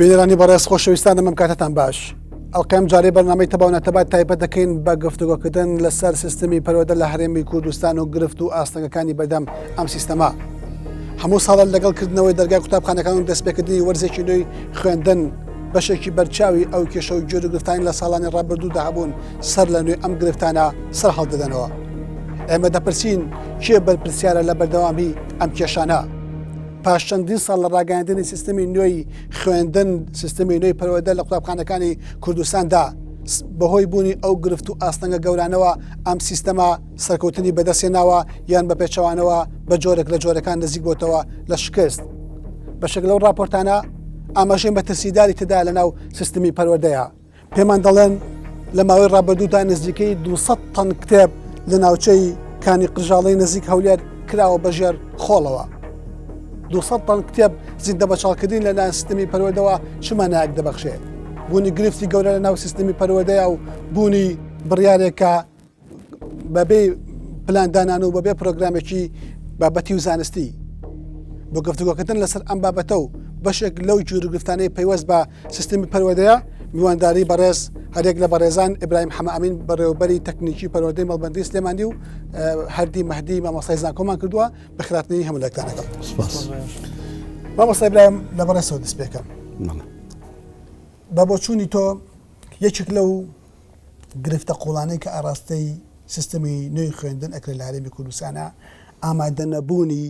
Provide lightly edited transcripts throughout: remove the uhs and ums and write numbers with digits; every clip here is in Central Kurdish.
بینەرانی بەڕێز خۆشەویستانم ئەم کاتەتان باش ئەڵقەی ئەم جارەی بەرنامەی تەبا و ناتەبا تایبەت دەکەین بە گفتوگۆکردن لەسەر سیستمی پەروەردە لە هەرێمی کوردستان و گرفت و ئاستەنگەکانی بەردەم ئەم سیستەمە. هەموو ساڵە لەگەڵ کردنەوەی دەرگای قوتابخانەکان و دەستپێکردنی وەرزێکی نوێی خوێندن بەشێکی بەرچاوی ئەو کێشە و گیر و گرفتانی لە ساڵانی ڕابردوودا هەبوون سەر لە نوێ ئەم گرفتانە سەر هەڵدەدەنەوە. ئێمە دەپرسین کێ بەرپرسیارە لە بەردەوامی ئەم کێشانە؟ پاش چەندین ساڵ لە ڕاگەیاندنی سیستمی نوێی خوێندن، سیستمی نوێی پەروەردە لە قوتابخانەکانی کوردستاندا، بەهۆی بوونی ئەو گرفت و ئاستەنگە گەورانەوە ئەم سیستەمە سەرکەوتنی بەدەستهێناوە یان بە پێچەوانەوە بە جۆرێک لە جۆرەکان نزیک بۆتەوە لە شکست. بەشێک لەو ڕاپۆرتانە ئاماژەی مەترسیداری تێدا لەناو سیستمی پەروەردەیە. پێمان دەڵێن لە ماوەی ڕابردوودا نزیکەی 200 تەن کتێب لە ناوچەی کانی قرژاڵەی نزیک هەولێر کراوە بەژێر خۆڵەوە. 200 تەن کتێب زیندە بەچاڵکردن لەلایەن سیستمی پەروەردەوە چ مانایەک دەبەخشێ؟ بوونی گرفتی گەورە لە ناو سیستمی پەروەردەیە و بوونی بڕیارێکە بەبێ پلاندانان و بەبێ پرۆگرامێکی بابەتی و زانستی بۆ گفتوگۆکردن لەسەر ئەم بابەتە و بەشێک لەو گیروگرفتانەی پەیوەست بە سیستمی پەروەردەیە میوانداری بەڕێز هەرێک لە بەڕێزان ئیبراهیم حەمەئەمین بەڕێوەبەری تەکنیکی پەروەردەی مەڵبەندی سلێمانی و هەردی مەهدی مامۆستای زانکۆمان کردووە بەخێرهاتنی هەموو لایەکتان ئەکەم. سپاس. مامۆستا ئیبراهیم لە بەڕێزەوە دەست پێکەم. بە بۆچوونی تۆ یەکێک لەو گرفتە قوڵانەی کە ئاراستەی سیستمی نوێی خوێندن ئەکرێت لە هەرێمی کوردستانە ئامادەنەبوونی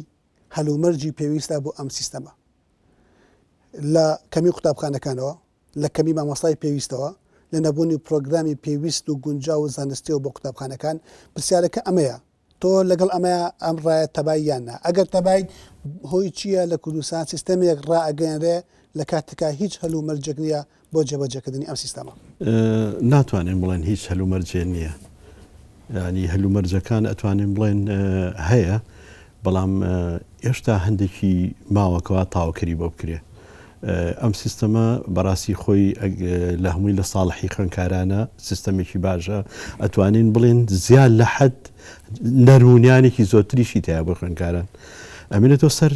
هەلومەرجی پێویستە بۆ ئەم سیستەمە لە کەمی قوتابخانەکانەوە لە کەمی مامۆستای پێویستەوە لە نەبوونی پرۆگرامی پێویست و گونجاو و زانستیەوە بۆ قوتابخانەکان پرسیارەکە ئەمەیە تۆ لەگەڵ ئەمەیا ئەم ڕایە تەبای یان نا؟ ئەگەر تەبایت هۆی چییە لە کوردستان سیستەمێک ڕائەگەیەنرێ لە کاتێکا هیچ هەل و مەرجێک نییە بۆ جێبەجێکردنی ئەم سیستەمە؟ ناتوانین بڵێن هیچ هەلومەرجێ نییە. یانی هەلومەرجەکان ئەتوانین بڵێن هەیە بەڵام ئێشتا هەندێکی ماوە کەوا تاوکەری بۆ بکرێ. ئەم سیستەمە بەڕاستی خۆی لە هەمووی لە ساڵحی خوێنکارانە سیستەمێکی باشە ئەتوانین بڵێن زیاد لە حەد نەرمونیانێکی زۆرتریشی تیا بۆ خوێنکاران ئەمێنێتەوە سەر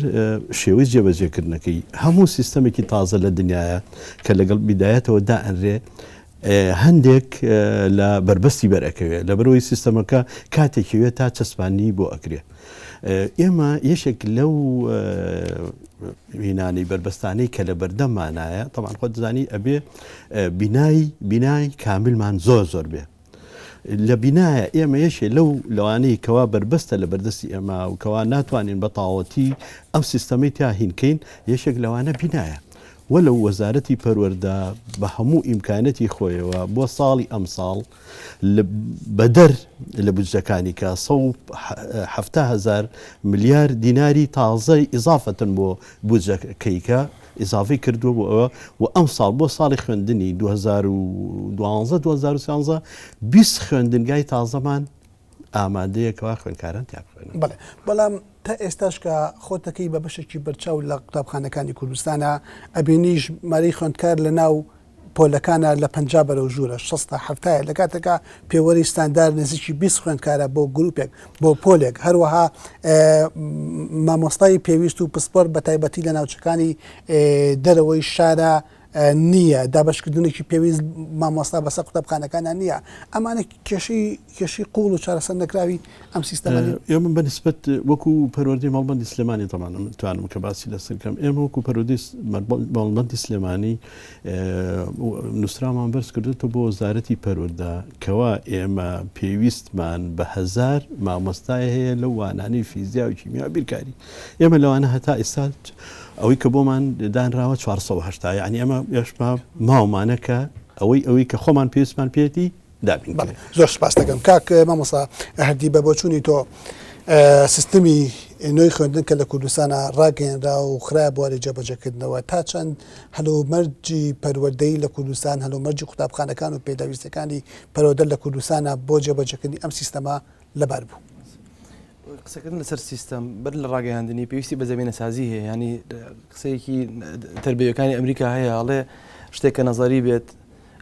شێوەی جێبەجێکردنەکەی هەموو سیستەمێکی تازە لە دنیاە کە لەگەڵ بیدایەتەوە دائەنرێ هەندێک لە بەربەستی بەرئەکەوێ لەبەرئەوەی سیستەمەکە کاتێکی وێ تا چەسپاندنی بۆ ئەکرێ ئێمە یەکێک لەو هینانەی بەربەستانەی کە لە بەردەممانایە تەمان خۆ دەزانی ئەبێ بینای بینای کاملمان زۆر زۆر بێ لە بینایە ئێمە یەکێ لەو لەوانەی کەوا بەربەستە لە بەردەستی ئێمە و کەوا ناتوانین بە تاوەتی ئەم سیستەمەی تیا هینکەین یەکێک لەوانە بینایە وەلو وەزارەتی پەروەردە بە هەموو ئیمکانەتی خۆیەوە بۆ ساڵی ئەمساڵ بەدەر لە بودجەکانی کە 170 هەزار ملیار دیناری تازەی ئیزافەتن بۆ بودجەکەی کە ئیزافەی کردووە بۆ ئەوە و ئەمساڵ بۆ ساڵی خوێندنی 2012 2013 20 خوێندنگای تازەمان ئامادەیە کەوا خوێندکاران تیا بخوێنن. بەڵێ بەڵام تا ئێستاش کە خۆتەکەی بە بەشێکی بەرچاو لە قوتابخانەکانی کوردستانە ئەبینی ژمارەی خوێندکار لە ناو پۆلەکانە لە 50 بەرەو ژوورە شەستا حەفتایە لە کاتێکا پێوەری ستاندار نزیکی 20 خوێندکارە بۆ گروپێک بۆ پۆلێک هەروەها مامۆستای پێویست و پسپۆر بە تایبەتی لە ناوچەکانی دەرەوەی شارە نییە، دابەشکردنێکی پێویست مامۆستا بەسەر قوتابخانەکاندا نییە، ئەمانە کێشەی کێشەی قووڵ و چارەسەر نەکراوی ئەم سیستەمە نین؟ ئێمە بە نیسبەت وەکو پەروەردەی مەڵبەندی سلێمانی تەبعەن من توانم کە باسی لەسەر کەم ئێمە وەکو پەروەردەی مەڵبەندی سلێمانی نووسراومان بەرز کردوێتەوە بۆ وەزارەتی پەروەردە کەوا ئێمە پێویستمان بە هەزار مامۆستای هەیە لەو وانانەی فیزیا و کیمیا و بیرکاری ئێمە لەوانە هەتا ئێستا ئەوەی کە بۆمان دانراوە 480 یعنی ئەمە ئێشما ماومانە کە ئەوەی ئەوەی کە خۆمان پێویستمان پێێتی دابین بەڵێ زۆر سپاس دەکەم کاک مامۆستا هەردی بە بۆچوونی تۆ سیستمی نوێی خوێندن کە لە کوردستانە ڕاگەیەنرا و خرا بواری جێبەجێکردنەوە تا چەند هەلومەرجی پەروەردەیی لە کوردستان هەلومەرجی قوتابخانەکان و پێداویستەکانی پەروەردە لە کوردستانە بۆ جێبەجێکردنی ئەم سیستەمە لەبار بوو. قسەکردن لەسەر سیستەم بەر لە ڕاگەیاندنی پێویستی بە زەمینەسازی هەیە ینی قسەیەکی تربیەکانی ئەمریکا هەیە ئەڵێ شتێک کە نەزەری بێت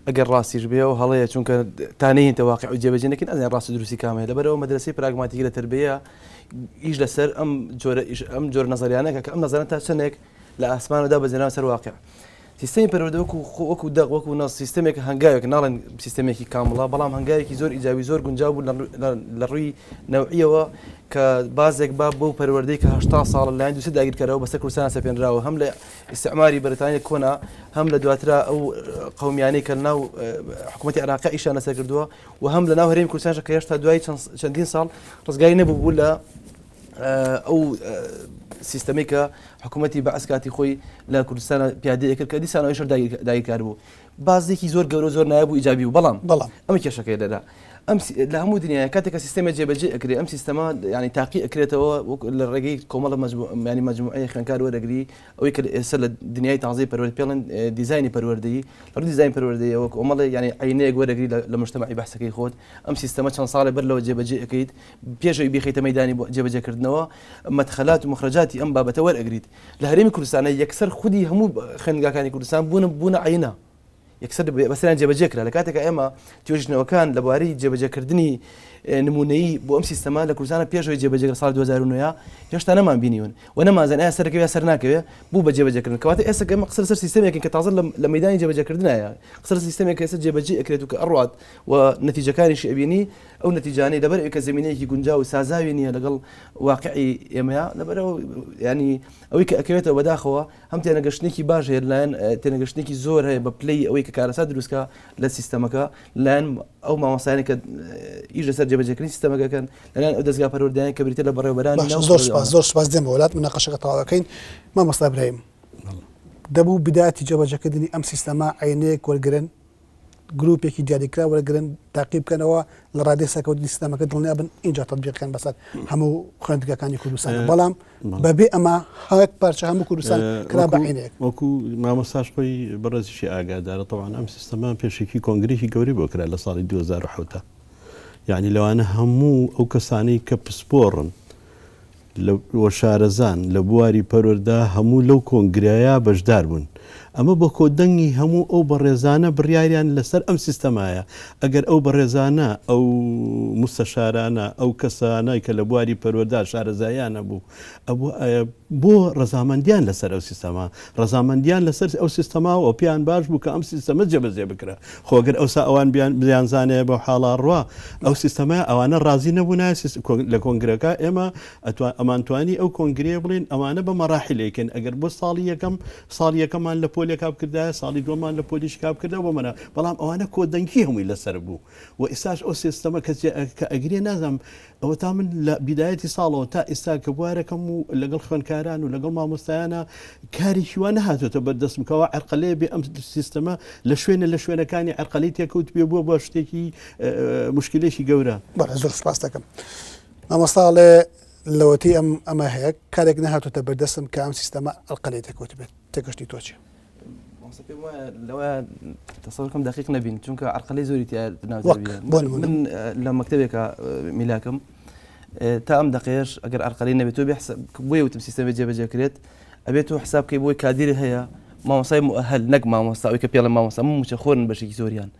ئەگەر ڕاستیش بێ و هەڵەیە چونکە تا نەیەتە واقع و جێبەجێ نەکەین ئەزان ڕاست و دروستی کامەیە لەبەرەوە مەدرسەی پراگماتیکی لە تربیە ئیش لەسەر ئەم جۆرە ئەم جۆرە نەزەریانەکە کە ئەم نەزەرە تا چەندێک لە ئاسمانەدا بەزێناوە سەر واقع. سیستەمی پەروەردە وەکو وەکو دەق وەکو نەس سیستەمێک هەنگاوێک ناڵێن سیستەمێکی کامڵە بەڵام هەنگاوێکی زۆر ئیجابی زۆر گونجاو بوو لە ڕووی نەوعیەوە کە بازێک با بەو پەروەردەی کە هەشتا ساڵ لەلایەن دووسێ داگیرکەرەوە بەسەر کوردستان سەپێنراوە هەم لە ئیستعماری بەریتانیا کۆنا هەم لە دواترا ئەو قومیانەی کە ناو حکوومەتی عراقی ئیشان لەسەر کردووە و هەم لە ناو هەرێمی کوردستانش کە هێشتا دوای چەندین ساڵ ڕزگاری نەبوو بوو لە ئەو سیستەمەی کە حکوومەتی بەعس کاتی خۆی لە کوردستان پیادەیە کرد کە دیسانەوەی شەر داگیرکار بوو بازێکی زۆر گەورە زۆر نایاب و ئیجابی و بەڵام بەڵام ئەمە کێشەکەی لێرە ئەم لە هەموو دنیاە کاتێک کە سیستەمە جێبەجێ ئەکرێ ئەم سیستەمە ینی تاقی ئەکرێتەوە لە ڕێگەی کۆمەڵە ینی مەجموعەیە خوێنکار وەرەگری ئەوەی کە ئێستا لە دنیای تازەی پەروەرد پێڵن دیزایانی پەروەردەیی لە ڕووی دیزاین پەروەردەیەوە کۆمەڵێ ینی عینەیەک وەرەگری لە مجتمعی بەحسەکەی خۆت ئەم سیستەمە چەند ساڵێ بەر لەوە جێبەجێ ئەکەیت پێش ئەوی بیخەیتە مەیدانی بۆ جێبەجێکردنەوە مەدخەلات و مخرجاتی ئەم بابەتە وەرئەگریت لە هەرێمی کوردستانە یەکسەر خودی هەموو خوێندگاکانی کوردستان بوونە بوونە عینە یەکسەر بەسەریان جێبەجێ کرا لە کاتێکا ئێمە توێژینەوەکان لە بواری جێبەجێکردنی نمونەیی بۆ ئەم سیستەمە لە کوردستانە پێشەوەی جێبەجێ ساڵی 2009 هێشتا نەمان بینیون و نەمانزان ئایا سەرەکەوێ یا سەر ناکەوێ بوو بە جێبەجێکردن کەواتە ئێستا کە ئێمە قسە لەسەر سیستەمێکین کە تازە لە مەیدانی جێبەجێکردنایە قسە لەسەر سیستەمێک کە ئێستا جێبەجێ ئەکرێت و کە ئەڕوات و نەتیجەکانیشی ئەبینی ئەو نەتیجانەی لەبەر ئەوەی کە زەمینەیەکی گونجاو و سازاوی نییە لەگەڵ واقعی ئێمەیا لەبەرەوە ینی ئەوەی کە ئەکەوێتەوە بەداخەوە هەم تێنەگەشتنێکی باش هەیە لایەن تێنەگەشتنێکی زۆر هەیە بە پلەی ئەوەی کە کارەسات دروستکە لە سیستەمەکە لایەن ئەو مامۆستایانی کە ئیش لەسەر جێبەجێکردنی سیستەمەکەکەن لەلایەن ئەو دەزگا پەروەردەیان کە بریتە لە بەڕێوەبەرانی زۆر سپاس زۆر سپاس دێمەوە وڵات مناقەشەکە تەواوەکەین مامۆستا ئیبراهیم دەبوو بداتی جێبەجێکردنی ئەم سیستەمە عینەیەک وەرگرن گروپێکی دیاریکراو وەرگرن تاقی بکەنەوە لە ڕادەی سەرکەوتنی سیستەمەکە دڵنیا بن ئینجا تەطبیقیان بەسەر هەموو خوێندگەکانی کوردستان بەڵام بەبێ ئەمە هەک پارچە هەموو کوردستان کرا بە عینێک وەکو مامۆستاش خۆی بەڕێزیشی ئاگادارە تەوان ئەم سیستەمە پێشێکی کۆنگرێکی گەوری بۆ کرا لە ساڵی 2007 یعنی لەوانە هەموو ئەو کەسانەی کە پسپۆڕن و شارەزان لە بواری پەروەردە هەموو لەو کۆنگرەیە بەشدار بوون. ئەمە بە کۆدەنگی هەموو ئەو بەڕێزانە بڕیاریان لەسەر ئەم سیستەمایە. ئەگەر ئەو بەڕێزانە، ئەو موستەشارانە، ئەو کەسانە کە لە بواری پەروەردە شارەزاییان هەبوو، ئەبوایە بۆ ڕەزامەندیان لەسەر ئەو سیستەمە، ڕەزامەندیان لەسەر ئەو سیستەمە و پێیان باش بوو کە ئەم سیستەمە جێبەجێ بکرا. خۆ گەر ئەوسا ئەوان بیانزانایە بەو حاڵە ڕوا ئەو سیستەمە ئەوانە ڕازی نەبوونایە لە کۆنگرەکە ئێمە ئەمانتوانی ئەو کۆنگرەیە بڵێین ئەوانە بە مەراحیل ئەیکەن ئەگەر بۆ ساڵی یەکەم ساڵی یەکەمان لە پۆلێکا بکردایە ساڵی دووەمان لە پۆلیشکا بکردا بۆ مەرا بەڵام ئەوانە کۆدەنگی هەمووی لەسەر بوو و ئێستاش ئەو سیستەمە کە کە ئەگرێ نازانم ئەوەتا من لە بیدایەتی ساڵەوە تا ئێستا کە بوارەکەم و لەگەڵ خوێندکاران و لەگەڵ مامۆستایانە کارێکی وا نەهاتۆتە بەردەستم کەوا عەرقەلەیە بێ ئەم سیستەمە لە شوێنە لە شوێنەکانی عەرقەلەی تێکەوت بێ بووە بە شتێکی مشکلێکی گەورە. بەڵێ زۆر سپاس دەکەم مامۆستا ئەڵێ لەوەتی ئەم ئەمە هەیە کارێک نەهاتۆتە بەردەستم کە ئەم سیستەمە ئەڵقەلەی تێکەوت بێت تێگەشتی تۆ چیە؟ مامۆستا پێم وایە لەوە تەسەورکەم دەقیق نەبین چونکە عەرقەلەی زۆری تیا ناو وەک بۆ نمونە من لە مەکتەبێکە میلاکم تا ئەم دەقەیەش ئەگەر عەرقەلەی نەبێت تۆ بێ بۆیە وتم سیستەمێ جێبەجێ کرێت ئەبێت تۆ حساب بکەی بۆی کادیر هەیە مامۆستای موئەهەل نەک مامۆستا ئەوەی کە پێڵێ مامۆستا من مووچەخۆرن بەشێکی زۆریان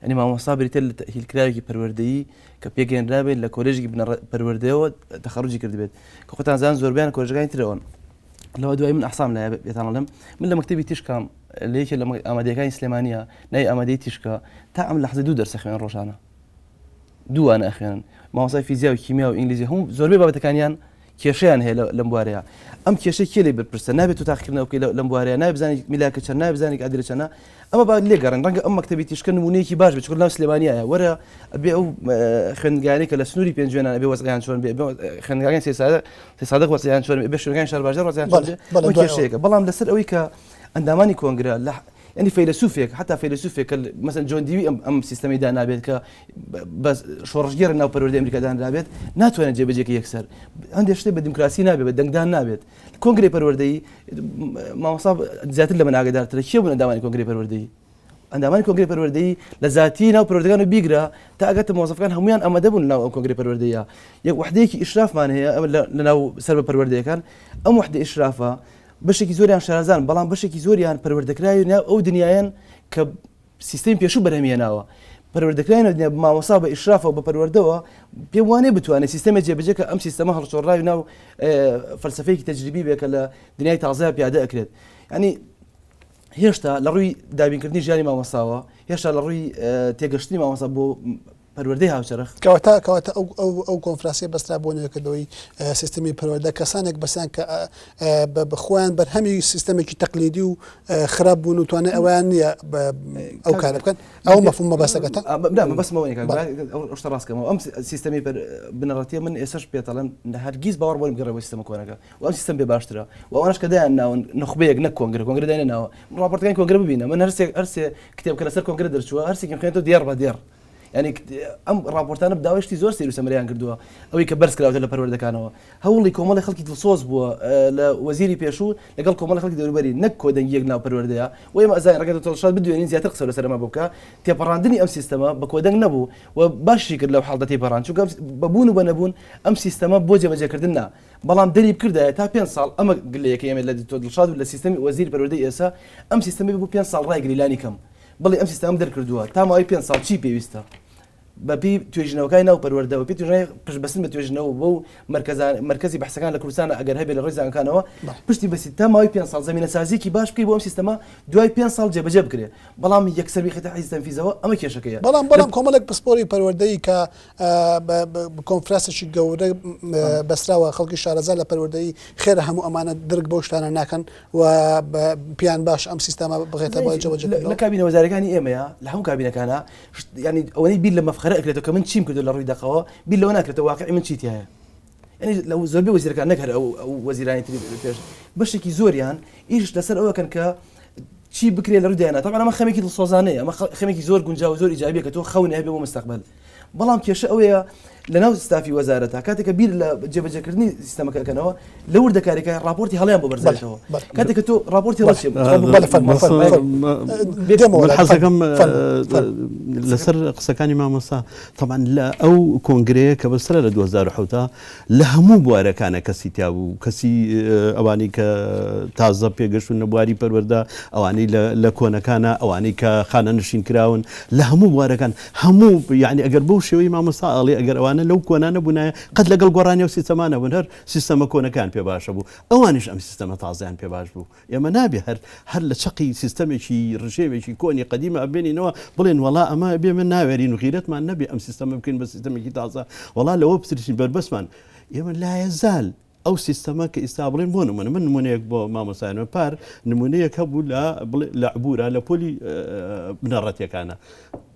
یعنی مامۆستا بریتە لە تەئهیلکراوێکی پەروەردەیی کە پێگەیەنرابێت لە کۆلێژێکی بنەڕەت پەروەردەیەوە تەخەڕوجی کردبێت کە خۆتان زان زۆربەیان کۆلێژەکانی ترەوەن لەوە دوای من ئەحسام لایە بێتان ئەڵێم من لە مەکتەبی تیشکام لە یەکێ لە ئامادەیەکانی سلێمانیە ناوی ئامادەی تیشکە تا ئەم لەحزە دوو دەرسە خوێن ڕۆژانە دووانە ئەخوێنن مامۆستای فیزیا و کیمیا و ئینگلیزی هەموو زۆربەی بابەتەکانیان کێشەیان هەیە لەم بوارەیە ئەم کێشە کێ لێ بەرپرسە نابێت تو تاقیکردنەوە بکەی لەم بوارەیە نابێت بزانی میلاکە چەند نابێت بزانی ئادرە چەنە ئەمە با لێگەڕێن ڕەنگە ئەم مەکتەبی تیشکە نمونەیەکی باش بێت چونکە لەناو سلێمانیایە وەرە ئەبێ ئەو خوێندگایانەی کە لە سنووری پێنجوێنان ئەبێ وەزعیان چۆن بێ خوێندگاکانی سێ سادق وەزعیان چۆن بێ ئەبێ شوێنەکانی شارباژێڕ وەزعیان چۆن بێ ئەو کێشەیەکە بەڵام لەسەر ئەوەی کە ئەندامانی کۆنگرە لە یعنی فەیلەسوفێک حتا فەیلەسوفێک کە مەسەن جۆن دیوی ئەم ئەم سیستەمی دانابێت کە بە شۆڕشگێڕ ناو پەروەردەی ئەمریکا دانرابێت ناتوانێت جێبەجێکە یەکسەر هەندێک شتێک بە دیموکراسی نابێت بە دەنگدان نابێت کۆنگرەی پەروەردەیی مامۆستا زیاتر لە من ئاگادارترە کێ بوون ئەندامانی کۆنگرەی پەروەردەیی ئەندامانی کۆنگرەی پەروەردەیی لە زاتی ناو پەروەردەگان و بیگرە تا ئەگەتە مۆزەفەکان هەمویان ئامادە بوون ناو ئەم کۆنگرەی پەروەردەیە یەک وحدەیەکی ئیشرافمان هەیە لە ناو سەر بە پەروەردەیەکان ئەم وحدە ئیشرافە بەشێکی زۆریان شارەزان بەڵام بەشێکی زۆریان پەروەردەکراوی ناو ئەو دنیایەن کە سیستەمی پێشوو بەرهەمی هێناوە پەروەردەکراوی ناو دنیا بە مامۆستا بە ئیشرافەوە بە پەروەردەوە پێم وانیە بتوانێت سیستەمێک جێبەجێ کە ئەم سیستەمە هەڵچۆڕاوی ناو فەلسەفەیەکی تەجریبی بێ کە لە دنیای تازەیا پیادە ئەکرێت یعنی هێشتا لە ڕووی دابینکردنی ژیانی مامۆستاوە، هێشتا لە ڕووی تێگەشتنی مامۆستا بۆ پەروەردەی هاوچەرخ. کەواتە کەواتە ئەو ئەو ئەو کۆنفراسیە بەسترا بۆ نوێکردنەوەی سیستمی پەروەردە کەسانێک بەسیان کە بە خۆیان بەرهەمی سیستەمێکی تەقلیدی و خراپ بوون و توانای ئەویان نییە ئەو کارە بکەن ئەو مەفهوم مەبەستەکەتە؟ نا مەبەستم ئەوە نییە کاک برای ئەو شتە ڕاست کەمەوە ئەم سیستەمی بنەڕەتیە من ئێستاش پێتەڵێم هەرگیز باوەڕ بۆ نەبگەڕێ بۆ سیستەمە کۆنەکە و ئەم سیستەم پێ باشترە و ئەوانەش کە دایان ناون نوخبەیەک نەک کۆنگرە کۆنگرە دای نەناوە من ڕاپۆرتەکانی کۆنگرە ببینە من هەرسێ هەرسێ کتێب کە لەسەر کۆنگرە دەرچووە هەرسێکیم خوێنێتەوە دێڕ بە دێڕ یعنی ئەم ڕاپۆرتانە داوای شتی زۆر سەیر و سەمەرەیان کردووە ئەوەی کە بەرز کراوەتە لە پەروەردەکانەوە هەوڵی کۆمەڵی خەڵکی دڵسۆز بووە لە وەزیری پێشوو لەگەڵ کۆمەڵی خەڵکی دەوروبەری نەک کۆدەنگیەک ناو پەروەردەیە و ئێمە ئەزانین ڕەنگە دکتۆر دڵشاد بدوێنین زیاتر قسە لەسەر ئەمە بۆ بکە تێپەڕاندنی ئەم سیستەمە بە کۆدەنگ نەبوو و باشی کرد لەو حاڵەتە تێپەڕان چونکە بە بوون و بە نەبوون ئەم سیستەمە بۆ جێبەجێکردن نا بەڵام دەری بکردایە تا پێنج ساڵ، ئەمە گلەیەکەی ئێمە لە دکتۆر دڵشاد و لە سیستەمی وەزیری پەروەردەی ئێستا، ئەم سیستەمەی بۆ پێنج ساڵ ڕایگری لانی کەم، بڵێ ئەم سیستەمەم دەرکردووە تا ماوەی پێنج ساڵ چی پێویستە؟ بەپێی توێژینەوەکانی ناو پەروەردە، بەپێی توێژینەوەی پشتبەستن بە توێژینەوە بەو مەرکەزان مەرکەزی بەحسەکان لە کوردستانە ئەگەر هەبێ لە ڕووی زانکۆکانەوە پشتی بەستی تا ماوەی پێنج ساڵ زەمینەسازییەکی باش بکەی بۆ ئەم سیستەمە دوای پێنج ساڵ جێبەجێ بکرێ بەڵام یەکسەر بیخەیتە حەیزی تەنفیزەوە ئەمە کێشەکەیە. بەڵام بەڵام کۆمەڵێک پسپۆری پەروەردەیی کە کۆنفراسێکی گەورە بەسراوە خەڵکی شارەزا لە پەروەردەی خێرە هەموو ئەمانە درک بەو شتانە ناکەن و پێیان باش ئەم سیستەمە بغێتە بۆ جێبەجێ لە کابینە وەزارەکانی ئێمەیە لە هەموو کابینەکانە ینی ئەوەی بیر لە مەفخەرە ئەکرێتەوە کە من چیم کردو لە ڕووی دەقەوە بیر لەوە ناکرێتەوە واقعی من چی تایە ینی لە زۆربەی وەزیرەکان نەک هەر ئەو وەزیرانی تری پێش بەشێکی زۆریان ئیش لەسەر ئەوەکەن کە چی بکرێت لە ڕووی دایانە طبعا ئەمە خەمێکی دڵسۆزانەیە ئەمە خەمێکی زۆر گونجاو و زۆر ئیجابیە کە تۆ خەونی هەبێ بۆ مستەقبەل بەڵام کێشە ئەوەیە لەناو ستافی وەزارەتە کاتێک کە بیر لە جێبەجێکردنی سیستەمەکە ئەکەنەوە لە وردەکاریەکە ڕاپۆرتی هەڵیان بۆ بەرزێتەوە کاتێک کە تۆ ڕاپۆرتی هەڵە چیە حەزەکەم لەسەر قسەکانی مامۆستا طبعا لە ئەو کۆنگرەیە کە بەسرە لە 2007 لە هەموو بوارەکانە کەسی تیا بوو، کەسی ئەوانەی کە تازە پێگەشتوون لە بواری پەروەردە، ئەوانەی لە کۆنەکانە، ئەوانەی کە خانەنشین کراون، لە هەموو بوارەکان هەموو یانی ئەگەر بەو شێوەی مامۆستا ئەڵێ ئەگەر ئەوانە لەو کۆنانە بوونایە قەت لەگەڵ گۆڕانی ئەو سیستەما نەبوون، هەر سیستەمە کۆنەکەیان پێ باشە بوو، ئەوانیش ئەم سیستەمە تازەیان پێ باش بوو. ئێمە نابێ هەر هەر لە چەقی سیستەمێکی ڕژێمێکی کۆنی قەدیمە بێنینەوە بڵێن وەڵا ئەمە بێ من ناوێرین و غیرەتمان نەبێ ئەم سیستەمە بکەین بە سیستەمێکی تازە وەڵا لەوە بترسین بەربەستمان ئێمە لایەزال ئەو سیستەمە کە ئیستا بڵێن بۆ نمونە من نمونەیەک بۆ مامۆسایانمە پار نمونەیەک هەبوو لە لە عبورە لە پۆلی بنەڕەتیەکانە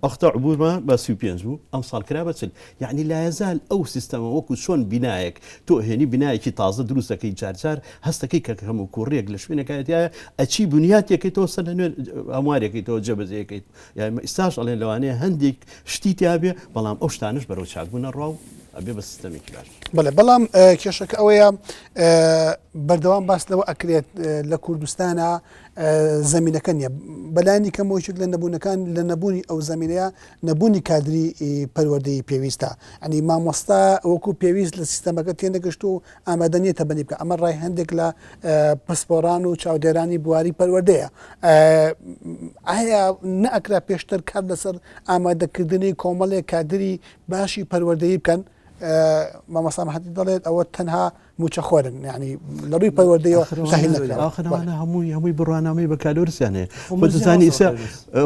ئەختە عبورمە بە 35 بوو ئەمساڵ کرا بە 40 یعنی لایەزال ئەو سیستەمە وەکو چۆن بینایەک تۆ هێنی بینایەکی تازە دروست دەکەی جار جار هەستەکەی کە کەم و کوڕیەک لە شوێنەکایەتیایە ئەچی بنیاتێکەیتەوە سەر لە نوێ هەموارێکەیتەوە جێبەجێیەکەیت یانی ئیستاش ئەڵێن لەوانەیە هەندێک شتی تیابێ بەڵام ئەو شتانەش بەرەو چاکبوون ئەڕوا و ئەبێ بە سیستەمێکی باش. بەڵێ بەڵام کێشەکە ئەوەیە بەردەوام باس لەوە ئەکرێت لە کوردستانە زەمینەکە نییە بەلانی کەمەوە یەکێک لە نەبوونەکان لە نەبوونی ئەو زەمینەیە نەبوونی کادری پەروەردەیی پێویستە ئەنی مامۆستا وەکو پێویست لە سیستەمەکە تێنەگەشت و ئامادە نییە تەبەنی بکە ئەمە ڕای هەندێک لە پسپۆران و چاودێرانی بواری پەروەردەیە ئایا نەئەکرا پێشتر کار لەسەر ئامادەکردنی کۆمەڵێک کادری باشی پەروەردەیی بکەن مامۆستا مەهدی دەڵێت ئەوە تەنها مووچەخۆرن یانی لە ڕووی پەروەردەیەوە تەهیل نەکراوە. ئاخر ئەوانە هەمووی هەمووی بڕوانامەی بەکالۆرسیان هەیە خۆ دەزانی ئیسا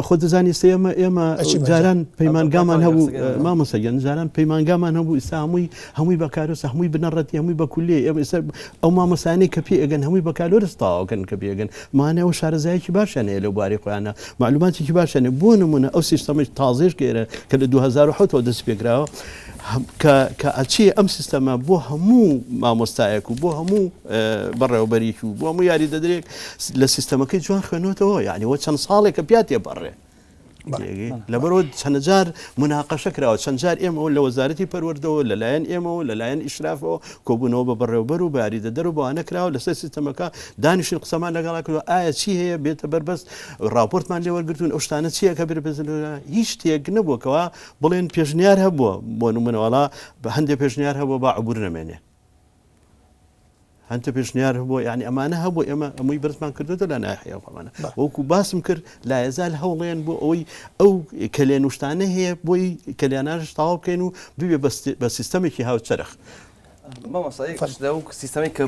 خۆ دەزانی ئیستا ئێمە ئێمە جاران پەیمانگامان هەبوو مامۆستا گیان جاران پەیمانگامان هەبوو ئیستا هەمووی هەمووی بەکالۆرس هەمووی بنەڕەتی هەمووی بە کولیە ئێمە ئیستا ئەو مامۆستایانەی کە پێ ئەگەن هەمووی بەکالۆرس تەواوکەن کە پێ ئەگەن مانە ئەو شارەزایەکی باشیان هەیە لەو بوارەی خۆیانە معلوماتێکی باشیان هەیە بۆ نمونە ئەو سیستەمەی تازەیش کە ئێرە کە لە 2007 ەوە دەست پێکراوە کە کە ئەچێ ئەم سیستەمە بۆ هەموو مامۆستایەک و بۆ هەموو بەڕێوەبەرێک و بۆ هەموو یاریدەدرێک لە سیستەمەکەی جوان خوێنەوەتەوە یعنی وە چەند ساڵێکە پیا تێپەڕێ لەبەرەوە چەندجار مناقەشە کراوە چەند جار ئێمەوە لە وەزارەتی پەروەردەوە لەلایەن ئێمەوە لەلایەن ئیشرافەوە کۆبوونەوە بە بەڕێوبەر و باریدەدەر و بەوانە کراوە لەسەر سیستەمەکە دانیشتین قسەمان لەگەڵا کردووە ئایا چی هەیە بێتە بەربەست ڕاپۆرتمان لێ وەرگرتوون ئەو شتانە چییە کە بێتە هیچ شتێک نەبووە کەوا بڵێن پێشنیار هەبووە بۆ نمونە وەڵا هەندێ پێشنیار هەبووە با عبور نەمێنێ هەندێ پێشنیار هەبووە یعنی ئەمانە هەبوو ئێمە ئەمەی بەرزمان کردوتە لە ناحیە خۆمانە وەکو باسم کرد لایەزال هەوڵێن بۆ ئەوەی ئەو کەلێن و شتانە هەیە بۆی کەلیاناش تەواو بکەین و ببێ بە سیستەمێکی هاوچەرخ مامۆستا یەک شت لەو سیستەمەی کە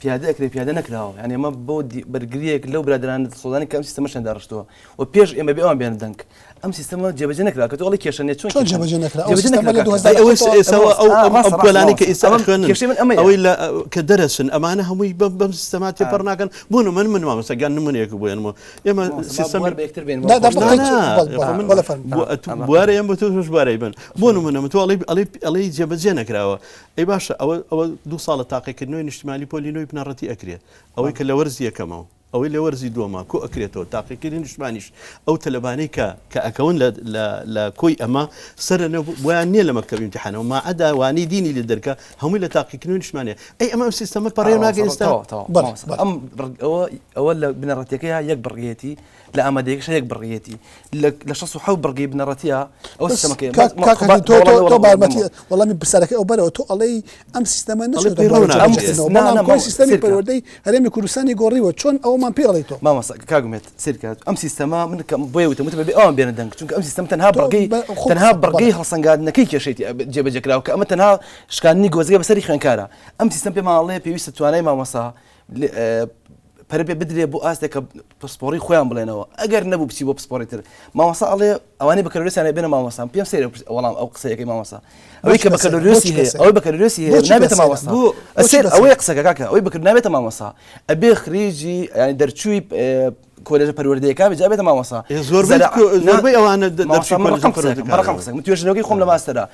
پیادە ئەکرێ پیادە نەکراوە یانی ئەمە بۆ بەرگریەک لەو برادەرانە دڵسۆزانی کە ئەم سیستەمەشیان داڕشتووە و پێش ئێمە بێ ئەوان بێنە دەنگ ئەم سیستەمە جێبەجێ نەکرا کە تۆ ئەڵێی کێشە نیە چۆن چۆن کێشە جێبەجێ نەکرا ئەو جێبەجێ سیستەمە نەکرا لە کاکە 2007 ئەی ئەوەی ەوە ئێستا ئەو ئا ئەم ڕاستە ئەم ڕاستە پۆلانەی کە مامۆستا ئێستا ئەمە ئەخوێنن کێشەی من ئەمەیە ئەوەی لە کە دەرەچن ئەمانە هەمووی بەم بەم سیستەما ئا تێپەڕ ناکەن بۆ نمونە من مامۆستا گیان نمونەیەک بۆ یەنمەوە ئێمە مامۆستا با سیستەمی بوار بە یەکتر بێن نا بۆ نا خۆشتان بەقەی نا چ نا بەڵێ خۆ بەڵێ من بەڵێ فەرموو بۆ ئا ئەتوو ئەمە بوارە یەم بۆ تۆش بوارەی بن بۆ نمونە من تۆ ئەڵێی ئەڵێی ئەڵێی جێبەجێ نەکراوە ئەی باشە ئەوە ئەوە دوو ساڵە تاقیکردنەوەی نیشتمانی پۆلی نۆی بنەڕەتی ئەکرێ ئەوەی کە لە وەرزی یەکەمەوە ئەوەی لە وەرزی دووەما کۆ ئەکرێتەوە تاقیکردنی نیشتمانیش ئەو تەلەبانەی کە کە ئەکەون لە لە لە کۆی ئەمە سەرە نە بۆیان نییە لە مەکتەب ئیمتیحانەوە ماعەدا وانەی دینی لێ دەرکا هەمووی لە تاقیکردنەوەی نیشتمانیە ئەی ئەمە ئەم سیستەمە پەڕێو ناکە ئێستا؟ تەواو تەواو بەڵێ مامۆستا بەڵێ. ئەم بڕ ئەوە ئەوە لە بنەڕەتیەکەیا یەک بڕگەیەتی لە ئامادەیەکەشا یەک بڕگەیەتی لە لە 67 بڕگەی بنەڕەتیە ئەو بەس سیستەمەکەیە کاک بەس ما کاک خۆ با هەژین تۆ تۆ وەڵامی تۆ وەڵام بارمەتی بدەمەوە. وەڵامی پرسیارەکەی ئەو بەرەوە تۆ ئەڵێی ئەم سیستەمە ئەڵێ نەچۆتە پەیڕەو بواری ناکرێت. جێبەجێکردنەوە نا بەڵام نا کۆی مامۆستا سیستەمی سەیرکە پەروەردەی هەرێمی کوردستانی گۆڕیوە چۆن ئەوەمان پێ ئەڵێی تۆ؟ مامۆستا کاک ئومێد سەیرکە ئەم سیستەمە من کە بۆیە وتم وتم بەبێ ئەوان بێنە دەنگ چونکە ئەم سیستەم تەنها تۆ بڕگەی بە خۆ تەنها بەڵێ بڕگەی هەڵسەنگاندنەکەی کێشەی جێبەجێ کراوە کە ئەمە تەنها شکاندنی گۆزەکە بەسەری خوێندکارە ئەم سیستەم پێمان ئەڵێ پێویستە توانای مامۆستا پەرە پێ بدرێ بۆ ئاستێک کە پسپۆڕی خۆیان بڵێنەوە ئەگەر نەبوو بچی بۆ پسپۆڕی تر مامۆستا ئەڵێ ئەوانەی بەکەلۆریۆسیان هەیە بێنە مامۆستام پێم سەیرە وەڵام ئەو قسەیەکەی مامۆستا ئەوەی کە بەکەلۆریۆسی هەیە ئەوەی بەکەلۆریۆسی هەیە نابێتە مامۆستا سەیر ئەوەیە قسەکە کاکە ئەوەی بەکر نابێتە مامۆستا ئەبێ خریجی یانی دەرچووی کۆلێژە پەروەردەیەکان بێ جا بێتە مامۆستا زۆربەی ئەوانە ڕقم قسە من توێژینەوەکەی خۆم لە ماستەرا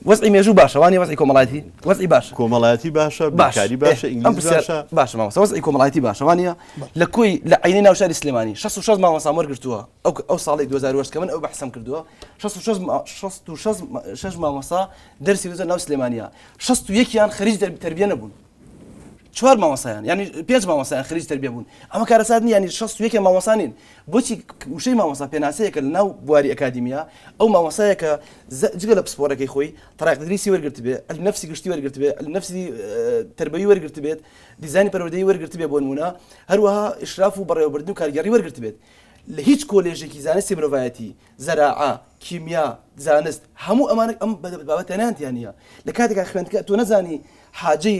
وەزعی مێژوو باشە وانی وەزعی کۆمەڵایەتی وەزعی باشە کۆمەڵایەتی باشە بیرکاری باشە ئینگلیزی باشە باشە مامۆستا وەزعی کۆمەڵایەتی باشە وانە لە کۆی لە عینی ناو شاری سلێمانی 66 مامۆستا وەرگرتووە ئەو ئەو ساڵی 2008 کە من ئەو بەحسم کردووە 66 شش مامۆستا دەرسی وزە ناو سلێمانیا 61یان خەریج تەربیە نەبوون چوار مامۆستایان یانی پێنج مامۆستایان خەریکی تەربیە بوون ئەمە کارەسات نییە یانی 61 مامۆستا نین بۆچی وشەی مامۆستا پێناسەیەکە لە ناو بواری ئەکادیمیا ئەو مامۆستایە کە جگە لە پسپۆرەکەی خۆی تەراق تدریسی وەرگرتبێ علم نفسی گشتی وەرگرتبێ علم نفسی تربەوی وەرگرتبێت دیزاینی پەروەردەیی وەرگرتبێ بۆ نمونە هەروەها ئیشراف و بەڕێوەبردن و کارگێڕی وەرگرتبێت لە هیچ کۆلێژێکی زانستی مرۆڤایەتی زەراعە، کیمیا، زانست، هەموو ئەمانە ئەم بابەتانەیان تیا نییە. لە کاتێکا خوێندکار تۆ نەزانی حاجەی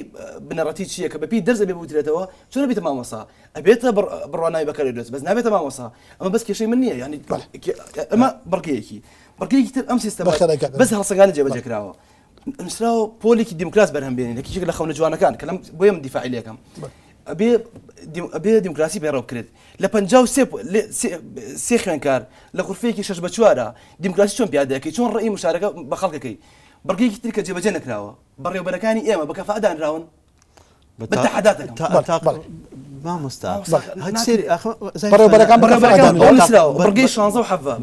بنەڕەتی چییە کە بەپێی دەرس ئەبێ بوترێتەوە، چۆن ئەبیتە مامۆستا؟ ئەبێتە بڕوانامەی بەکالۆریۆس بەس نابێتە مامۆستا. ئەمە بەس کێشەی من نییە یانی ئەمە بڕگەیەکی. بڕگەیەکی تر ئەم سیستەمە بەس هەڵسەنگاندن جێبەجێ کراوە. نووسراوە پۆلێکی دیموکراس بەرهەم بێنین یەکێک لە خەونە جوانەکان کە لەم بۆیە من دیفاعی لێکەم ئەبێ ئەبێ دیموکراسی پەیڕەو بکرێت لە 53 سێ خوێنکار لە غرفەیەکی شەش بە چوارە دیموکراسی چۆن پیادە دەکەی چۆن ڕەئی مشارەکە بە خەڵکەکەی بڕگەیەکی تر کە جێبەجێ نەکراوە بەڕێوەبەرەکانی ئێمە بە کەفاء دانراون مامۆستا بڕگەی 16 و 17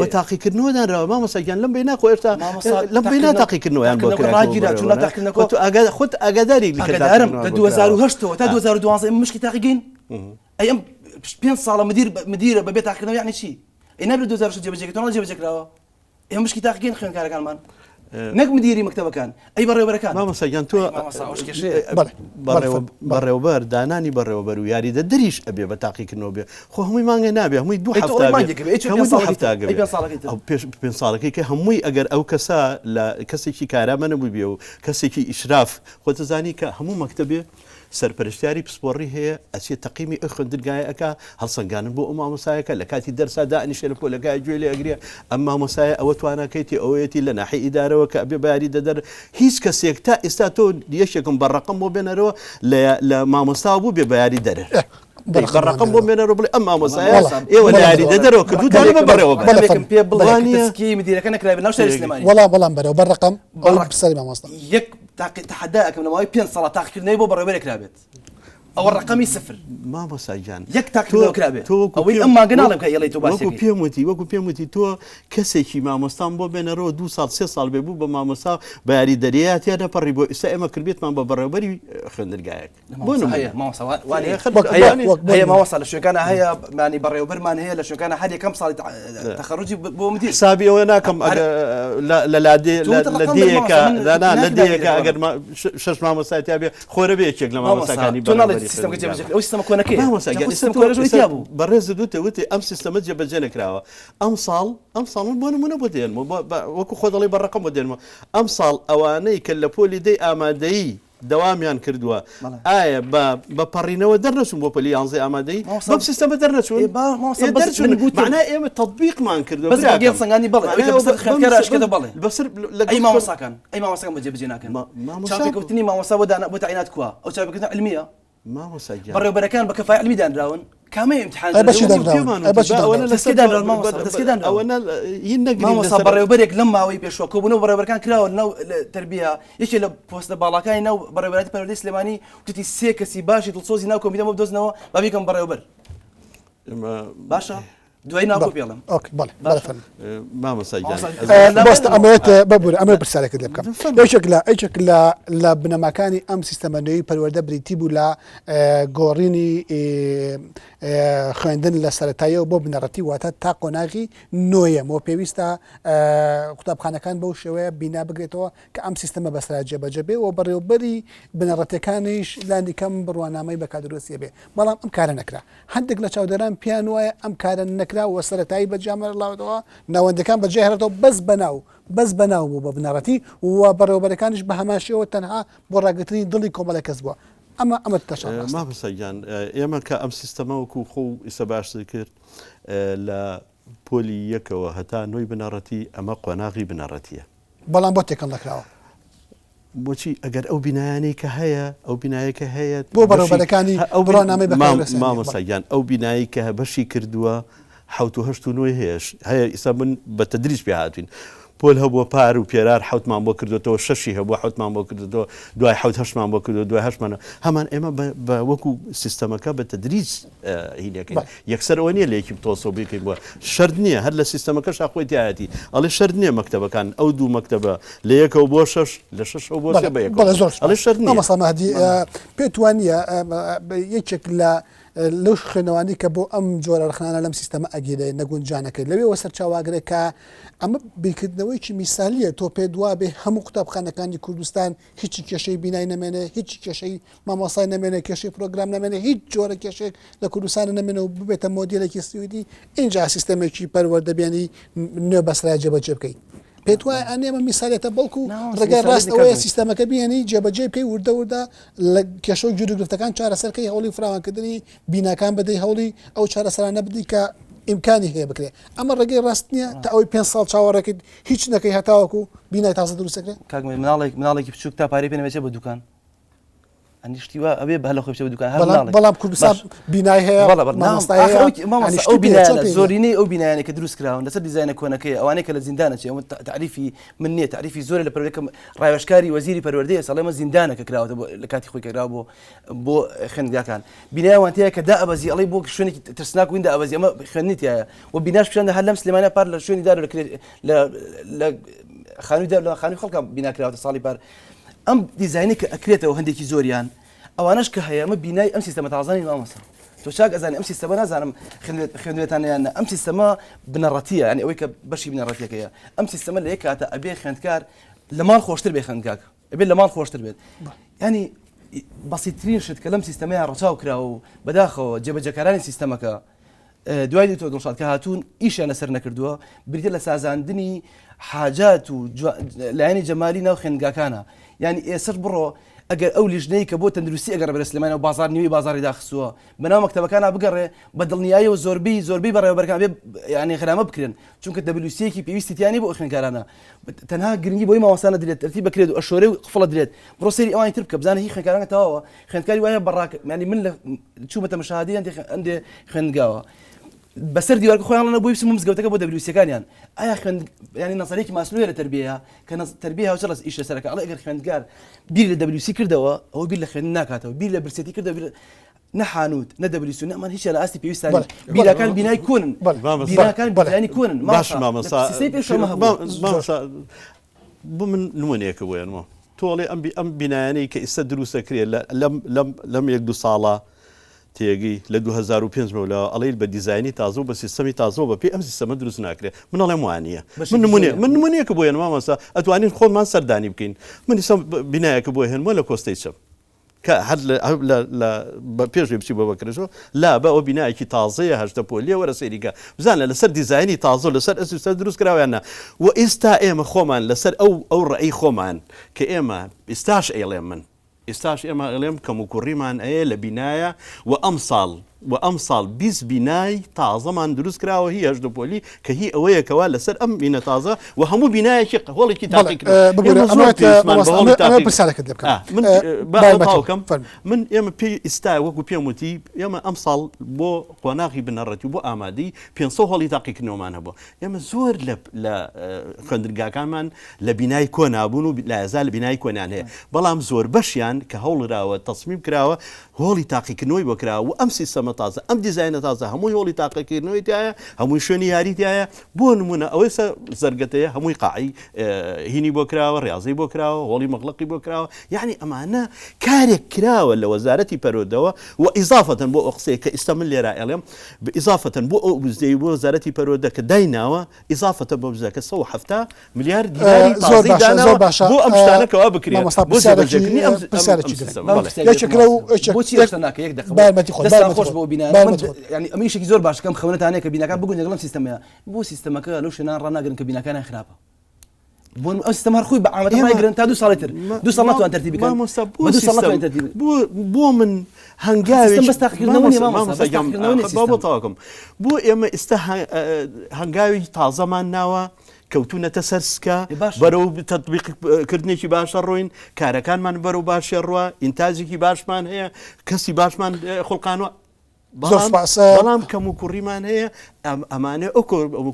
بە تاقیکردنەوە دانراوە مامۆستا گیان لەم بینە خۆ ئێستا لەم بینە تاقیکردنەوەیان بۆ کراوە خۆت ئاگاداری ئاگادارم لە 2008 تا 2012 مشکی تاقیگەین ئەی ئەم پێ ساڵە مدیر مدیرە بەبێ تاقیکردنەوە یعنی چی ئەی نابێت 2006 جێبەجێکردنەوە جێبەجێکراوە ئێمە مشکی تاقیگەین خوێندکارەکانمان نەک مدیری مەکتەبەکان ئەی بەڕێوەبەرەکان. مامۆستا گیان تۆ بەڕێوەبەر دانانی بەڕێوەبەر و یاریدەدەریش ئەبێ بە تاقیکردنەوە بێ خۆ هەمووی مانگێ نابێ هەمووی دوو هەفتە هەمووی دوو هەفتە ئەو پێش پێنج ساڵەکەی کە هەمووی ئەگەر ئەو کەسە لە کەسێکی کارامە نەبوو بێ و کەسێکی ئیشراف خۆتەزانی کە هەموو مەکتەبێ سەرپەرشتیاری پسپۆڕی هەیە ئەچێ تەقیمی ئەو خوێندنگایە ئەکا هەڵسەنگانن بۆ ئەو مامۆستایەکە لە کاتی دەرسا دائەنیشێ لە پۆلەکایە گوێ لێ ئەگرێ ئەم مامۆستایە ئەوە تواناکەیتی ئەوەیەتی لە ناحیە ئیدارەوە کە ئەبێ بە یاریدەدەر هیچ کەسێک تا ئێستا تۆ یەکێکم بە ڕەقەم بۆ بێنەرەوە لە لە مامۆستاوە بوو بێ بە یاریدەرەر دەی بە ڕەقەم بۆ بێنەرەوە بڵێ ئەم مامۆستایە ئێوە لە یاریدەدەرەوە کردووتانە بە بەڕێوەبەر ڕەقەمێکم پێ بڵێ کە تەزکیەی مدیرەکە نەکرابێ ناو شاری سلێمانی. وەڵام وەڵام بەرەوە بە ڕەقەم ئەو پرسیاری مامۆستا. یەک تاقی تەحەدا ئەکەم لە ماوەی پێنج ساڵا تاقیکردنەوەی بۆ بەڕێوەبەرێک کرابێت ئەوە ڕەقەمی سفر. مامۆستا گیان یەک تاقیکردنەوە کرابێ ئەوەی ئەم مانگە ناڵێم کە ئێڵێی تۆ باسی وەکو پێم وتی وەکو پێم وتی تۆ کەسێکی مامۆستام بۆ بێنەرەوە دوو ساڵ سێ ساڵ بێ بوو بە مامۆستا بە یاریدەریە تیا نەپەڕی بۆ ئێستا ئێمە کردبێتمان بە بەڕێوەبەری خوێندنگایەک. بۆ نمونە هەیە مامۆستا وانەیە هەیە مامۆستا لە شوێنەکانە هەیە مانی بەڕێوەبەرمان هەیە لە شوێنەکانە هەر یەکەم ساڵی تەخەروجی بۆ مدیر حسابی ئەوە ناکەم لە لادێ لە دێیەکە لە دێیەکە ئەگەر شەش مامۆستای تیا بێ خۆرە بێ یەکێک لە مامۆستاکانی تۆ ناڵێت سیستەمەکە جێبەجێ کرد ئەو سیستەمە کۆنەکەیە مامۆستا گیان ئێستا تۆ ئێستا بەڕێزت وتێ وتێ ئەم سیستەمە جێبەجێ نەکراوە ئەمساڵ ئەمساڵ من بۆ نمونە بۆ دێنمەوە وەکو خۆ دەڵێی بە ڕەقەم بۆ دێنمەوە ئەمساڵ ئەوانەی کە لە پۆلی دەی ئامادەیی دەوامیان کردووە ئایا بە بە پەڕینەوە دەرنەچوون بۆ پۆلی یانزەی ئامادەیی بەم سیستەمە دەرنەچوون ئێ دەرچوون مەعنای ئێمە تەتبیقمان کردووە بەس براکەم سەنگانی بەڵێ ئەوەی کە بەسەر خوێندکار ئاشکرا بەڵێ بەسەر ئەی مامۆستاکان ئەی مامۆستاکان بۆ جێبەجێ ناکەن چاوپێکەوتنی مامۆستا بۆ دانا بۆ تەعینات کوا ئەو چاوپێکەوتنە عیلمییە مامۆستا گیان بەڕێوبەرەکان بە کەفای عیلمی دانراون کامەیە ئیمتحان ئەی بەچی دانراون ئەی بەچی دانراون دەستکێ دانراون مامۆستا دەستکێ دانراون ئەوەنە هین نەگرین مامۆستا بەڕێوبەرێک لەم ماوەی پێشوە کۆبوونەوە بەڕێوبەرەکان کراوە لەناو تەربیە یەکێ لە پۆستە باڵاکانی ناو بەڕێوبەرایەتی پەروەردەی سلێمانی وتیتی سێ کەسی باشی دڵسۆزی ناو کۆمیتەم بۆ بدۆزنەوە با بیکەم بەڕێوبەر باشە دوای ناوکۆ پێڵم ئۆک بەڵێ بەڵێ فەرموو. مامۆستا گیان مامۆستا ئەمەوێت ببورە ئەمەوێت پرسیارێکت لێ بکەم یەکێک لە یەکێک لە لە بنەماکانی ئەم سیستەمە نوێی پەروەردە بریتی بوو لە گۆڕینی خوێندن لە سەتاییەوە بۆ بنەڕەتی واتە تا قۆناغی نۆیەم و پێویستە قوتابخانەکان بەو شێوەیە بینا بگرێتەوە کە ئەم سیستەمە بەسرا جێبەجێ بێ و بەڕێوبەری بنەڕەتەکانیش لانی کەم بڕوانامەی بەکالۆریۆسی بێ بەڵام ئەم کارە نەکرا هەندێک لە چاودێران پێیان وایە ئەم کارە نەکرا و سەرەتایی بە جیامەڵاوەتەوە ناوەندەکان بەجێ هێڵێتەوە بەس بەناو بەس بەناو بوو بە بنەڕەتی و بەڕێوەبەرەکانیش بە هەمان شێوە تەنها بۆ ڕاگرتنی دڵی کۆمەڵێک کەس بووە ئەمە ئەمە تەشەڕ ڕاستە. مامۆستا گیان ئێمە کە ئەم سیستەمە وەکو خۆ ئیسە باشتر کرد لە پۆلی یەکەوە هەتا نۆی بنەڕەتی ئەمە قۆناغی بنەڕەتیە. بەڵام بۆ تێکەڵ نەکراوە؟ بۆچی ئەگەر ئەو بینایانەی کە هەیە ئەو بینایە کە هەیە بۆ بەڕێوبەرەکانی ئەو بڕوانامەی بەکالۆریۆسیان نییە؟ مامۆستا گیان ئەو بینایەی کە بەشی کردووە حەوت و هەشت و نۆی هەیە هەیە ئیستا من بە تەدریج پێ هاتوین پۆل هەبووە پار و پێرار حەوتمان بۆ کردوێتەوە شەشی هەبووە حەوتمان بۆ کردوێتەوە دوای حەوت هەشتمان بۆ کردو دوای هەشتمان هەمان ئێمە بە وەکو سیستەمەکە بە تەدریج هینەکەین یەکسەر ئەوە نییە لە یەکی بتۆسەوە بیکەین بووە شەرت نییە هەر لە سیستەمەکەشا خۆی تیایەتی ئەڵێ شەرت نییە مەکتەبەکان ئەو دوو مەکتەبە لە یەکەوە بۆ شەش لە شەشەوە بۆ سێ بە یەکەوە بەڵێ زۆر ئەڵێ شەرت نییە. مامۆستا مەهدی پێت وا نییە یەکێک لە لەو خوێنەوانی کە بۆ ئەم جۆرە ڕەخنانە لەم سیستەمە ئەگیرێ نەگونجانەکەی لەوێوە سەرچاوەگرێ کە ئەمە بیرکردنەوەیکی میسالیە تۆ پێت وابێ هەموو قوتابخانەکانی کوردستان هیچی کێشەی بینای نەمێنێ هیچی کێشەی مامۆستای نەمێنێ کێشەی پرۆگرام نەمێنێ هیچ جۆرە کێشەیەک لە کوردستانە نەمێنێ و ببێتە مۆدیلێکی سویدی ئینجا سیستەمێکی پەروەردە بێنی نوێ بەسرا جێبەجێ بکەی پێت وایە ئەنێ ئەمە میسالێتە بەڵکو ڕێگای ڕاست ئەوەیە سیستەمەکە بێنی جێبەجێ بکەی وردە وردە لە کێشە و گیروگرفتەکان چارەسەرکەی هەوڵی فراوانکردنی بیناکان بدەی هەوڵی ئەو چارەسەرانە بدەی کە ئیمکانی هەیە بکرێ ئەمە ڕێگەی ڕاست نییە تا ئەوەی پێ ساڵ چاوەڕێکیت هیچ نەکەی هەتاوەکو بینای تازە دروستەکرێ کاک مناڵێک مناڵێکی بچووک تا پارەی پێ نەبێت بە دوکان ئەنی شتی وا ئەبێ بە لە خۆی بچێ بە دوکان هەر مناڵێک بەڵام کوردستان بینای هەیە بەڵێ بەڵێ مامۆستای هەیە ئاخر ئەوەی مامۆستا یانی ئەو شتی پێیە، چۆن بینایانە پێی نییە؟ زۆرینەی ئەو بینایانەی کە دروست کراون لەسەر دیزاینە کۆنەکەیە ئەوانەی کە لە زیندانە چێ ئەوە تەعریفی من نییە تەعریفی زۆرە لە پەروەردە کە ڕاوێژکاری وەزیری پەروەردەیە ئێستا ئەڵێ ئەمە زیندانە کە کراوەتە بۆ لە کاتی خۆی کە کراوە بۆ بۆ خوێندگاکان بینای ئەوان تیایە کە دائەبەزی ئەڵێی بۆ شوێنێکی ترسناک وین دائەبەزی ئەمە خوێندنی تیایە و بیناش پیشان هەر لەم سلێمانە پار لە شوێنی دار لە لە لە خانووی دار لە خانووی خەڵکە بینا کراوەتە ساڵی پار ئەم دیزاینەی کە ئەکرێتەوە هەندێکی زۆریان ئەوانەش کە هەیە ئەمە بینای ئەم سیستەمە تازانی مامۆستا تۆ چاک ئەزانی ئەم سیستەمە نازانم خوێندوێتانە یان ئەم سیستەمە بنەڕەتیە یانی ئەوەی کە بەشی بنەڕەتیەکەیە ئەم سیستەمە لە یەک کاتە ئەبێ خوێندکار لە ماڵ خۆشتر بێ خوێندگاکە ئەبێ لە ماڵ خۆشتر بێت ینی بەسیترین شت کە لەم سیستەمەیە ڕەچاو کراوە و بەداخەوە جێبەجێکارانی سیستەمەکە دوای دکتۆر دڵشاد کە هاتوون ئیشیان لەسەر نەکردووە بریتە لە سازاندنی حاجات و لایەنی جەمالی ناو خوێندگاکانە یعنی ئێسر بڕۆ ئەگەر ئەو لیژنەی کە بۆ تەندروستی ئەگەڕ بەرە سلێمانی و بازار نیوەی بازاری داخستووە بەناو مەکتەبەکانە بگەڕێ بە دڵنیایی و زۆربەی زۆربەی بەڕێوەبەرەکان بێ یعنی غرامە بکرێن چونکە دەبلوسیەکی پێویستی تیانی بۆ خوێندکارانە تەنها گرنگی بۆی مامۆستا نەدرێت تەرتیب بکرێت و ئەشۆرێ و قفڵە درێت بڕۆ سەیری ئەوانی تر بکە بزانە هی خوێندکارانە تەواوە خوێندکاری وایە بەڕاک یعنی من لە چوومەتە مشاهدەی هەندێ هەندێ خوێندگاوە بەسەر دیوارکە خۆیان نەبووی بچم مزگەوتەکە بۆ دەبلوسیەکانیان ئایا خوێند ینی نەزەرێکی ماسلۆیە لە تربیە کە تربیە هاوچە ڕست ئیش لەسەرەکە ئەڵێ ئەگەر خوێندگار بیر لە دەبلوسی کردەوە ئەوە بیر لە خوێندن ناکاتەوە بیر لە برسێتی کردەوە بیر نە حانوت نە دەبلیس و نە ئەمان هیچیان لە ئاستی پێویستان نین. بیناکان بینای کۆنن بیناکان بینای کۆنن باش مامۆستا سیستەمی پێش ئەمە هەبوو. مامۆستا بۆ من نمونەیەکە بۆ هێنمەوە تۆ ئەڵێ ئەم ئەم بینایانەی کە ئیستا دروست دەکرێت لە لەم لەم لەم یەک دوو ساڵە تێگەی لە 2005 بەولاوە ئەڵێیت بە دیزاینی تازە و بە سیستەمی تازەوە بە پێی ئەم سیستەمە دروست ناکرێت من ئەڵێم وانییە من نمونەیە من نمونەیەکە بۆ هێنم مامۆستا ئەتوانین خۆمان سەردانی بکەین من ئیستا بینایەکە بۆ هێنمەوە لە کۆستەی چەم. کە هەر لە لە لە بە پێش بچی بۆ بەکرەجۆ لا بە ئەوە بینایەکی تازەیە هەژدە پۆلیە وەرە سەیری کە بزانە لەسەر دیزاینی تازە و لەسەر ئەسلی سەر دروست کراوە یان نا و ئیستا ئێمە خۆمان لەسەر ئەو ئەو ڕەئی خۆمان کە ئێمە ئیستاش ئەیڵێم من ئیستاش ئێمە ئەڵێم کەموکوڕیمان ئەیە لە بینایە و ئەمساڵ و ئەمساڵ 20 بینای تازەمان دروست کراوە هی هەژدە پۆلی کە هی ئەوەیە کەوا لەسەر ئەم بینە تازە و هەموو بینایەکی هۆڵێکی بەڵێ تاقی کرا ببورە ئێمە زۆر ئەمەوێت پێویستمان بە مامۆستا هۆڵی ئەمە ئەمە تاقی پرسیارێکت لێ بکەم ئا من ئە، با با ئەوە یارمەتیم تەواو کەم فەرموو من ئێمە پێی ئیستا وەکو پێم وتی ئێمە ئەمساڵ بۆ قۆناغی بنەڕەتی و بۆ ئامادەی 500 هۆڵی تاقیکردنەوەمان هەبوو ئێمە زۆر لە لە خوێندنگاکانمان لە بینای کۆنا بوون و لایەزال لە بینای کۆنیان هەیە بەڵام زۆربەشیان کە هەوڵراوە تەسمیم کراوە هۆڵی تاقیکردنەوەی بۆ کراوە و ئەم سیستەمە تازە ئەم دیزاینە تازە هەمووی هۆڵی تاقیکردنەوەی تایە هەمووی شوێنی یاری تایە بۆ نمونە ئەوەی سە زەرگەتەیە هەمووی قاعی هینی بۆ کراوە ڕاضی بۆ کراوە هۆڵی مەغلقی بۆ کراوە یعنی ئەمانە کارێک کراوە لە وەزارەتی پەرۆدەوە و ئیزافەتەن بۆ ئەو قسەیە کە ئیستا من لێرە ئەڵێم ئیزافەتەن بۆ ئەو بزەی بۆ وەزارەتی پەروەردە کە دایناوە ئیزافەتە بۆ بزەکە 170 ملیار دیناری زۆر تازەی باشە زۆر داناوە باشە بۆ ئەم شتانە کەوا بکرێ مامۆستا بۆ پرسیارێکی جێبەجێکردنی ئەم ئەم ئەم پرسیارێکی گرنگ سیستەمە با بەڵێ پرسیارێک یەکێک لەو یەکێک بۆچی یەک ئەو شتە ناکە یەک دەقە با یارمەتی خۆت با دەستان یارمەتی خۆش خۆت بۆ بینایە با من یارمەتی خۆت یعنی ئەمە ئیشێکی زۆر باشە کەم خەونەتانەیە کە بیناکان بگونجێن لەگەڵ ئەم سیستەمەیە بۆ سیستەمەکە لەو شوێنان ڕاناگرن کە بیناکانیان خراپە بۆ ئەو سیستەم هەر خۆی بە عامەتە ئێمە ڕایگرن تا دوو ساڵی تر ما- دوو ساڵ ما- ناتوان تەرتیبی بکەن مامۆستا بۆ بە دوو ساڵ سیستەم ناتوانین تەرتیبی بۆ بۆ من هەنگاوێکی سیستەم بەس تاقیکردنەوە نییە مامۆستا مامۆستا مامۆستا بەس گیان تاقیکردنەوە نییە با بۆ سیستەم تەواوکەم بۆ ئێمە ئێستا هەنگاوێکی تازەمان ناوە کەوتونەتە سەر سکە ئێ باشە بەرەو تەتبیق کردنێکی باشە ڕۆین کارەکانمان بەرەو باشێ ڕوە ئینتاجێکی باشمان هەیە کەسی باشمان خوڵقانوە زۆر بەڵام سوپاس بەڵام کەم و کوڕیمان هەیە ئەمانە ئەو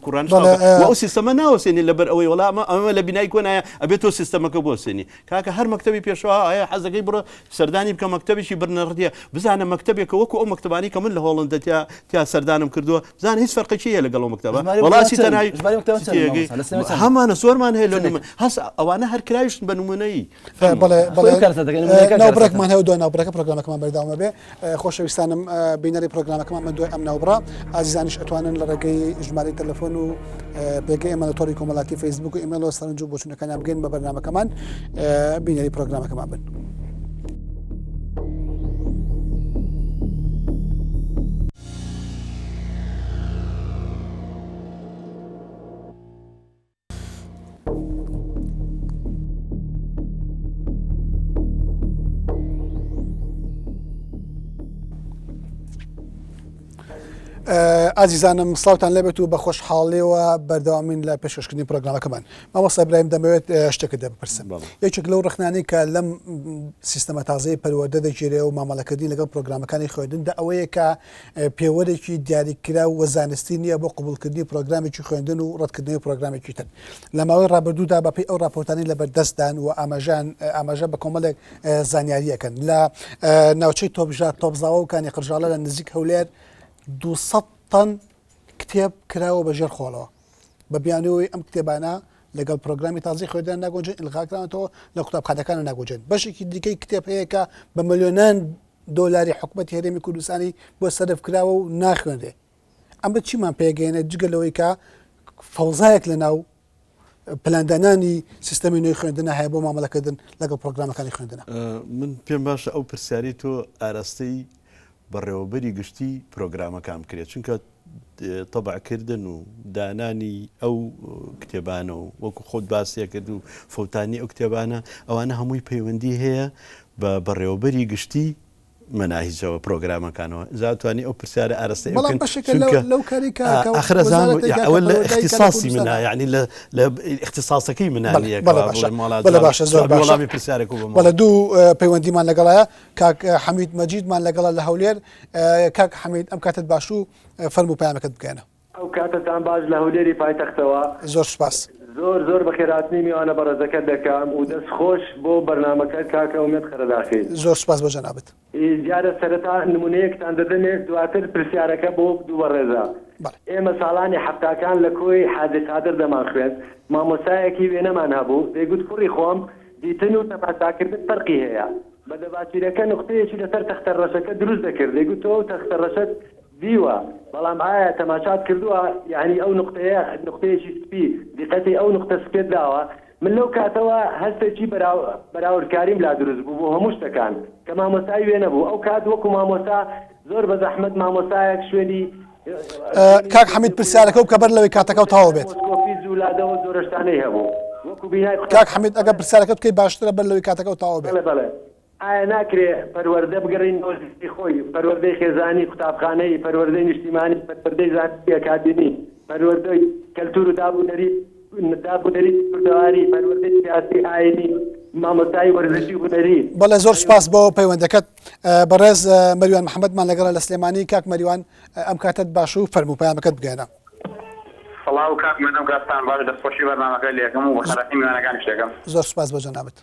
کوڕان بەڵێ ئەو سیستەمە ناوەسێنی لەبەر ئەوەی وەڵا ئەمە ئەمە لە بینای کۆنایە ئەبێت تۆ سیستەمەکە بۆسێنی کاکە هەر مەکتەبی پێشەوا ئایا حەزەکەی بڕۆ سەردانی بکە مەکتەبێکی بنەڕەتیە بزانە مەکتەبێکە وەکو ئەو مەکتەبانی کە من لە هۆڵندە تیا تیا سەردانم کردووە بزانە هیچ فەرقێکی هەیە لەگەڵ ئەو مەکتەبە ژمارەی وەڵا مەکتەبان چیتە چەندن؟ ناوی ژمارەی مەکتەبان چەندن تێگەی مامۆستا؟ لە سلێمانی چەندن؟ هەمانە زۆرمان هەیە لە چەندێک؟ نمونە هەس ئەوانە هەر کراویشن بە نمونەیی بەڵێ خۆی بەڵێ ئەو کارەساتەکە نمونەکان کارەساتە. ناوبڕێکمان هەیە و دوای ناوبڕەکە پرۆگرامەکەمان بەردەوامە بێ خۆشەویستانم بینەری پرۆگرامەکەمان بن دوای ئەم ناوبڕە ئازیزانیش ئەتوانن لە ڕێگەی ژمارەی تەلەفۆن و پێگەی ئێمە لە تۆڕی کۆمەڵاتی فەیسبوک و ئیمەیڵەوە سەرنج و بۆچوونەکانیان بگەین بە بەرنامەکەمان بینەری پرۆگرامەکەمان بن. ئازیزانم سڵاوتان لێبێت و بە خۆشحاڵیەوە بەردەوامین لە پێشکەشکردنی پرۆگرامەکەمان مامۆستا ئیبراهیم دەمەوێت شتێکت لێ بپرسم یەکێک لەو ڕخنانەی کە لەم سیستەمە تازەی پەروەردە دەگیرێ و مامەڵەکردنی لەگەڵ پرۆگرامەکانی خوێندندا ئەوەیە کە پێوەرێکی دیاریکراو و زانستی نییە بۆ قبوڵکردنی پرۆگرامێکی خوێندن و ڕەتکردنەوەی پرۆگرامێکی تر. لە ماوەی ڕابردوودا بەپێی ئەو ڕاپۆرتانەی لەبەردەستدان و ئاماژەیان ئاماژە بە کۆمەڵێک زانیارییەکەن لە ناوچەی تۆپژا تۆپزاوە و کانی قرژاڵە لە نزیک هەولێر 200 تەن کتێب کراوە بە ژێر خۆڵەوە بە بیانووی ئەم کتێبانە لەگەڵ پرۆگرامی تازەی خوێندن ناگونجێن ئیلغاکراونەتەوە لە قوتابخانەکان ناگونجێن بەشێکی دیکەی کتێب هەیە کە بە ملیۆنان دۆلاری حکومەتی هەرێمی کوردستانی بۆ سەرف کراوە و ناخوێنرێ ئەمە چیمان پێگەێنێت جگە لەوەی کە فەوزایەک لە ناو پلاندانانی سیستەمی نوێی خوێندنە هەیە بۆ مامەڵەکردن لەگەڵ پرۆگرامەکانی خوێندنە. من پێم باشە ئەو پرسیارەی تۆ ئاراستەی بەڕێوەبەری گشتی پرۆگرامەکان بکرێت چونکە تەبعکردن و دانانی ئەو کتێبانە و وەکو خۆت باسیە کرد و فەوتانی ئەو کتێبانە ئەوانە هەمووی پەیوەندی هەیە بە بەڕێوەبەری گشتی مەناهیجەوە پرۆگرامەکانەوە ئینجا توانی ئەو پرسیارە ئارەستەی بەڵام بکەن بەشێکە چونکە لەو کاری کە کە ئاخر ئەزانم وەزارەتێکە یع کە ئەوە لە پەروەردەی کە لە اختصاصی منە کوردستانە. یعنی لە لە اختصاصەکەی منە بەڵێ نییە بەڵێ کەوا باشە بڵێم وەڵا بەڵێ جواب باشە زۆر جوابی باشە وەڵامی پرسیارەکە بەمەوە. بەڵێ دوو پەیوەندیمان لەگەڵایە کاک حەمید مەجیدمان لەگەڵە لە هەولێر کاک حەمید ئەم کاتت باش و فەرموو پەیامەکەت بگەیەنە. ئەو کاتەتان باش لە هەولێری پایتەختەوە. زۆر سوپاس. زۆر زۆر بەخێرهاتنی میوانە بەڕێزەکەت دەکەم و دەست خۆش بۆ بەرنامەکەت کاکە ئومێد قەرەداخی. زۆر سوپاس بۆ جەنابت. دیارە سەرەتا نمونەیەکتان دەدەمێ دواتر پرسیارەکە بۆ دوو بەڕێزە. بەڵێ. ئێمە ساڵانی حەفتاکان لە کۆی حاجی قادر دەمانخوێند، مامۆستایەکی وێنەمان هەبوو دەیگوت کوڕی خۆم دیتن و تەماشاکردن فەرقی هەیە. بە دەباشیرەکە نوقتەیەکی لەسەر تەختە ڕەشەکە دروست دەکرد دەیگوت تۆ ئەو تەختە ڕەشەت دیوە بەڵام ئایا تەماشات کردووە یانی ئەو نوقتەیە نوقتەیەکی سپی دیقەتی ئەو نوقتە سپیەت داوە؟ من لەو کاتەوە هەستێکی بەراوردکاریم لا دروست بوو بۆ هەموو شتەکان کە مامۆستای وێنە بوو ئەو کات وەکو مامۆستا زۆر بە زەحمەت مامۆستایەک شوێنی کاک حەمید پرسیارەکە بکە بەر لەوەی کاتەکە تەواو بێت. مۆسکۆفی زوو لادەوە جۆرە شتانەی هەبوو وەکو بینای کاک حەمید ئەگەر پرسیارەکە بکەی باشترە بەر لەوەی کاتەکە تەواو بێت. بەڵێ بەڵێ ئایا ناکرێ پەروەردە بگەڕینەوە جێی خۆی، پەروەردەی خێزانی، قوتابخانەیی، پەروەردەی نیشتیمانی، پەروەردەی زانستی ئەکادیمی، پەروەردەی کەلتور و داب و نەریت، داب و نەریتی کوردەواری، پەروەردەی سیاسی، ئاینی، مامۆستایی وەرزشی و هونەری. بەڵێ زۆر سوپاس بۆ پەیوەندەکەت. بەڕێز مەریوان محەمەدمان لەگەڵە لە سلێمانی. کاک مەریوان ئەم کاتەت باش و فەرموو پەیامەکەت بگەیەنە. سڵاو کاک مەدەم کاتتان باش دەستخۆشی بەرنامەکە لێکەم و بەخێرهاتنی میوانەکانیش دەکەم. زۆر سوپاس بۆ جەنابت.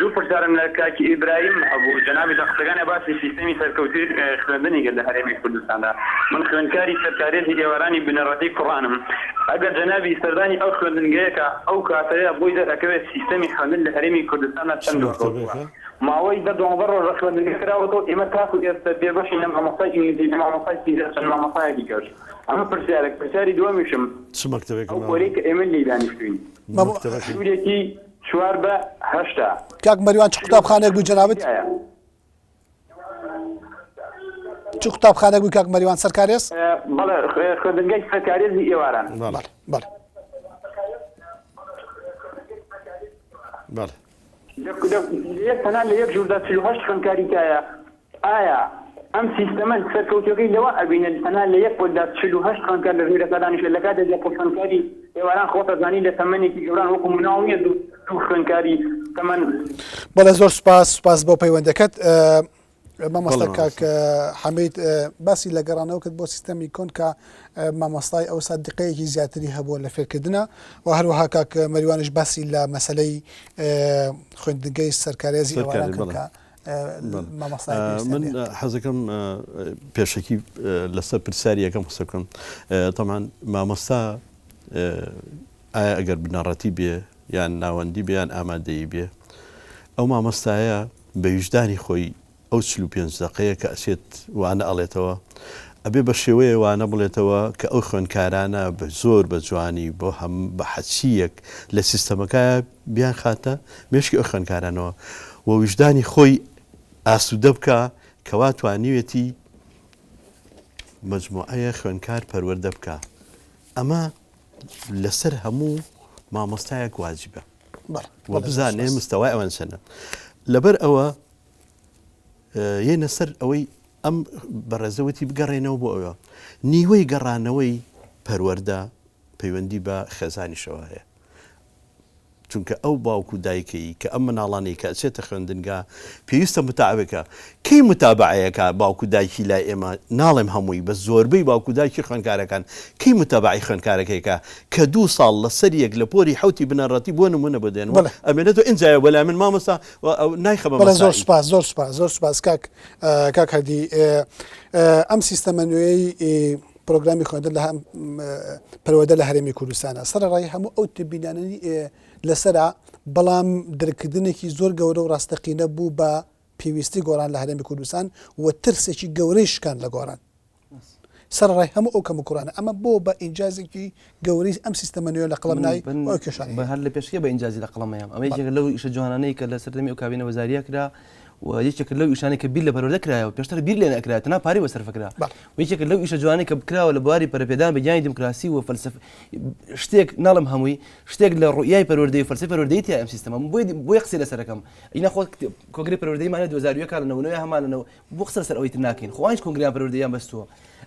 دوو پرسیارم لە کاک ئیبراهیم هەبوو جەنابی لە قسەکانیا باسی سیستەمی سەرکەوتووی خوێندنی کرد لە هەرێمی کوردستاندا من خوێندکاری سەرکارێزی ئێوارانی بنەڕەتی کوڕانم ئەگەر جەنابی سەردانی ئەو خوێندنگەیە کە ئەو کاتەیە بۆی دەرئەکەوێت سیستەمی خوێندن لە هەرێمی کوردستاندا چەند دواکەوتووە ماوەی دە دوانزە ڕۆژە خوێندنگە کراوەتەوە ئێمە تاکو ئێستا بێ بەشین لە مامۆستای ئینگلیزی لە مامۆستای فیزیا چەند مامۆستایەکی کەش ئەمە پرسیارێک پرسیاری دووەمیشم چ مەکتەبێکە ئەو پۆلەی کە ئێمە لێی دانیشتووین ژوورێکی چوار بە هەشتە. کاک مەریوان چ قوتابخانەیەک بووی جەنابت؟ چ قوتابخانەیەک بووی کاک مەریوان سەرکارێز؟ بەڵێ خوێندنگای سەرکارێزی ئێواران. بەڵێ بەڵێ. بەڵێ. یەک تەنها لە یەک ژووردا 48 خوێندکاری تایە ئایا ئەم سیستەمە سەرکەوتوەکەی لەوە ئەبینن تەنها لە یەک پۆلدا 48 خوێندکار لە ژوورەکە دانیشێت لە کاتێکدا کە خوێندکاری ئێواران خۆت ئەزانی لە تەمەنێکی گەوران وەکو مناڵ نییە دوو خوێندکاری تەمەن بەڵێ زۆر سوپاس سوپاس بۆ پەیوەندەکەت. مامۆستا کاک حەمید باسی لە گەڕانەوە کرد بۆ سیستەمی کۆن کە مامۆستای ئەوسا دیقەیەکی زیاتری هەبووە لە فێرکردنە و هەروەها کاک مەریوانیش باسی لە مەسلەی خوێندنگەی سەرکارێزی ئێواران کرد کە مامۆستای من حەزەکەم پێشەکی لەسەر پرسیاری یەکەم قسە بکەم تەمان مامۆستا ئایا ئەگەر بنەڕەتی بێ یان ناوەندی بێ یان ئامادەیی بێ ئەو مامۆستایە بە ویژدانی خۆی ئەو 45 دەقەیە کە ئەچێت وانە ئەڵێتەوە ئەبێ بە شێوەیە وانە بڵێتەوە کە ئەو خوێندکارانە بە زۆر بە جوانی بۆ هەم بە حەچییەک لە سیستەمەکە بیانخاتە مێشکی ئەو خوێندکارانەوە و ویژدانی خۆی ئاسوودە بکا کەوا توانیوێتی مەجموعەیە خوێندکار پەروەردە بکا ئەمە لەسەر هەموو مامۆستایەک واجبە و بزانێ مستەوای ئەوان چەنە لەبەر ئەوە یەنە سەر ئەوەی ئەم بەڕێزەوەتی بگەڕێنەوە بۆ ئەوە نیوەی گەڕانەوەی پەروەردە پەیوەندی بە خێزانیشەوە هەیە چونکە ئەو باوک و دایکەی کە ئەم مناڵانەی کە ئەچێتە خوێندنگا پێویستە متابعە کا کەی متابعەیەکا باوک و دایکی لای ئێمە ناڵێم هەمووی بەس زۆربەی باوک و دایکی خوێندکارەکان کەی متابعەی خوێندکارەکەی کا کە دوو ساڵ لەسەر یەک لە پۆلی حەوتی بنەڕەتی بۆ نمونە بۆ دێنمەوە بەڵێ. ئەمێنێتەوە ئینجا وەلای من مامۆستا ئەو نایخەمە بەڵێ زۆر مەسائی. سوپاس زۆر سوپاس زۆر سوپاس کاک کاک هەردی ئەم سیستەمە نوێی پرۆگرامی خوێندن لە پەروەردە لە هەرێمی کوردستانە سەرەڕای هەموو ئەو تێبینانەی لەسرە بەڵام درکردنێکی زۆر گەورە و ڕاستەقینە بوو بە پێویستی گۆڕان لە هەرێمی کوردستان و ترسێکی گەورەی شکان لە گۆڕان سەرڕای هەموو ئەو کەم و کوڕانە ئەمە بۆ بە ئینجازێکی گەورەی ئەم سیستەمە نوێ لە قەڵەم نای ئەو کێشانەی هەر لە پێشکێ بە ئینجازی لە قەڵەمەیان ئەمە یەکێکە لەو ئیشە جوانانەی کە لە سەردەمی ئەو کابینە وەزاریە کرا و یەکێکە لەو ئیشانەی کە بیر لە پەروەردە کرایەوە پێشتر بیر لێ نەکرا تەنها پارەی بۆ سەرفە کرا و یەکێکە لەو ئیشە جوانەی کە کراوە لە بواری پەرەپێدان بە گیانی دیموکراسی و فەلسەفە شتێک ناڵم هەمووی شتێک لە ڕوئیای پەروەردەی و فەلسەفەی پەروەردەیی تیا ئەم سیستەمە من بۆیە بۆیە قسەی لەسەر ئەکەم ئینا خۆ کۆنگرەی پەروەردەییمان هەیە 2001 لە 99 هەمان لە بۆ قسە لەسەر ئەوەی تر ناکەین خۆ ئەوانیش کۆنگرەیان پەروەردەییان بەستووە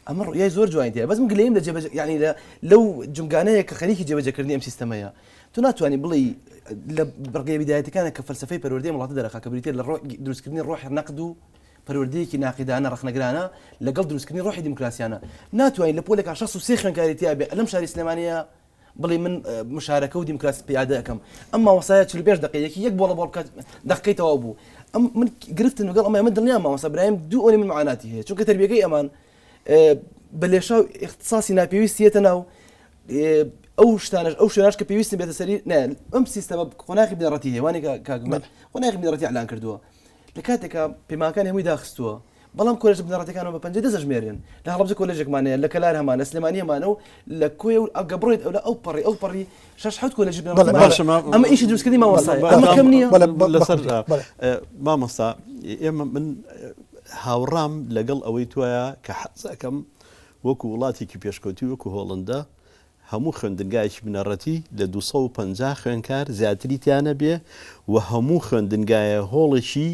ئەمە ڕوئیای زۆر جوانی تیایە بەس من گلەییم لە جێبەجێ یعنی لە لەو جومگانەیە کە خەریکی جێبەجێکردنی ئەم سیستەمەیە تۆ ناتوانی بڵێی لە بڕگەیە بیدایەتەکانە کە فەلسەفەی پەروەردەی ئەم وڵاتە دەرەخا کە بریتیە لە دروستکردنی ڕۆحی نەقد و پەروەردەیەکی ناقیدانە ڕەخنەگرانە لەگەڵ دروستکردنی ڕۆحی دیموکراسیانە ناتوانین لە پۆلێکا 63 خوێندکاری تیا بێ لەم شاری سلێمانیە بڵێ من مشارەکە و دیموکراسی پیادە ئەەکەم ئەم مامۆستایە 45 دقیقەیەکی یەک بۆڵە بۆڵ بکات دقیقەی تەواو بوو ئەم من گرفتن لەگەڵ ئەمە من دڵنیام مامۆستا برایم دوو ئەوەی من معاناتی هەیە چونکە تربیەکەی ئەمان بە لێشاو اختصاصی ناپێویست یەتە ناو ئەو شتانەش ئەو شوێناش کە پێویستن بێتە سەری نە ئەم سیستەمە قۆناغی بنەڕەتی هەیە وانێ کاک بەڵێ قۆناغی بنەڕەتی ئەلان کردووە لە کاتێکا پەیمانەکانی هەمووی داخستووە. بەڵام کۆلێژە بنەڕەتیەکانەوە بە پەنجەی دەست ئەژمێرێن. لە هەڵەبجە کۆلێژێکمان هەیە، لە کەلار هەمانە، لە سلێمانی هەمانە و لە کۆیە و ئەگە بڕۆیت ئەو لە ئەو پەڕی ئەو پەڕی شەش حەوت کۆلێژی بنەڕەتیمان هەیە. باشە ما ئەمە ئیشی دروستکردنی مامۆستایە. ئەمە کەم نییە؟ بەڵێ بە لەسەر کوردی بەڵێ. مامۆستا ئێمە من هاوڕام لەگەڵ ئەوەی تۆیە کە حەز ئەکەم وەکو وڵاتێکی پێشکەوتووی وەکو هۆڵندا هەموو خوێندنگایەکی بنەڕەتی لە 250 خوێندکار زیاتری تیا نەبێ و هەموو خوێندنگایە هۆڵێکی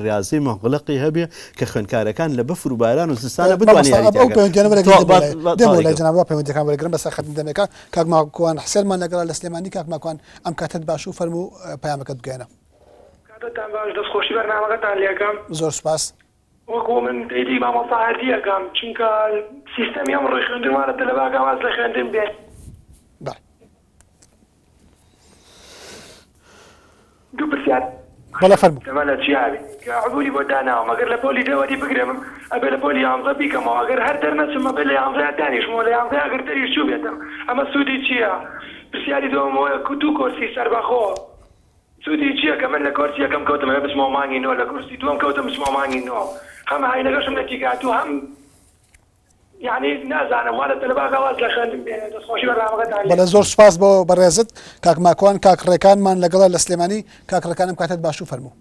ریازەی مغلقی هەبێ کە خوێندکارەکان لە بەفر و باران و زستانە بتوانن مامۆستا یاری ئەو تیا بکەن. پەیوەندیانە وەرەگرن تەواو دێمەوە با لای با دێمەوە تەواوی لای کەم. جەنابت با پەیوەندیەکان وەرەگرم بەسەر خەتم دەمێکە کاک ماکوان حسێنمان لەگەڵە لە سلێمانی کاک ماکوان ئەم کاتەت باش و فەرموو پەیامەکەت بگەیەنە. کاتتان باش دەستخۆشی بەرنامەکەتان لێکەم. زۆر سوپاس. وەکو من تەیدی مامۆستا هەردی ئەکەم چونکە سیستەمی ئەمڕۆی خوێندن وا لە تەلەبە ئەکا واز لە خوێندن بێن. بەڵێ. دوو پرسیار بەڵێ فەرموو. ئەمە لە چیا بینی کە عبوری بۆ داناوم ئەگەر لە پۆلی دە وەری بگرم ئەبێ لە پۆلی یانزە بیکەمەوە ئەگەر هەر دەرنەچم ئەبێ لە یانزەیا دانیشمەوە لە یانزەیا ئەگەر دەریش چووبێتم ئەمە سوودی چییە؟ پرسیاری دووەم ئەوەیە دوو کۆرسی سەربەخۆ سوودی چیە کە من لە کۆرسی یەکەم کەوتم ئەبێ بچمەوە مانگی نۆ لە کۆرسی دووەم کەوتم بچمەوە مانگی نۆ هەم هاینەکەشم لە تیکات و هەم یانی نازانم وا لە تەلەباکا واز لە خوێندن بێنێ دەستخۆشی بەرنامەکەتان لێ بەڵێ زۆر سوپاس بۆ بەڕێزت کاک ماکوان کاک ڕێکانمان لەگەڵە لە سلێمانی کاک ڕێکان ئەم کاتەت باش و فەرموو.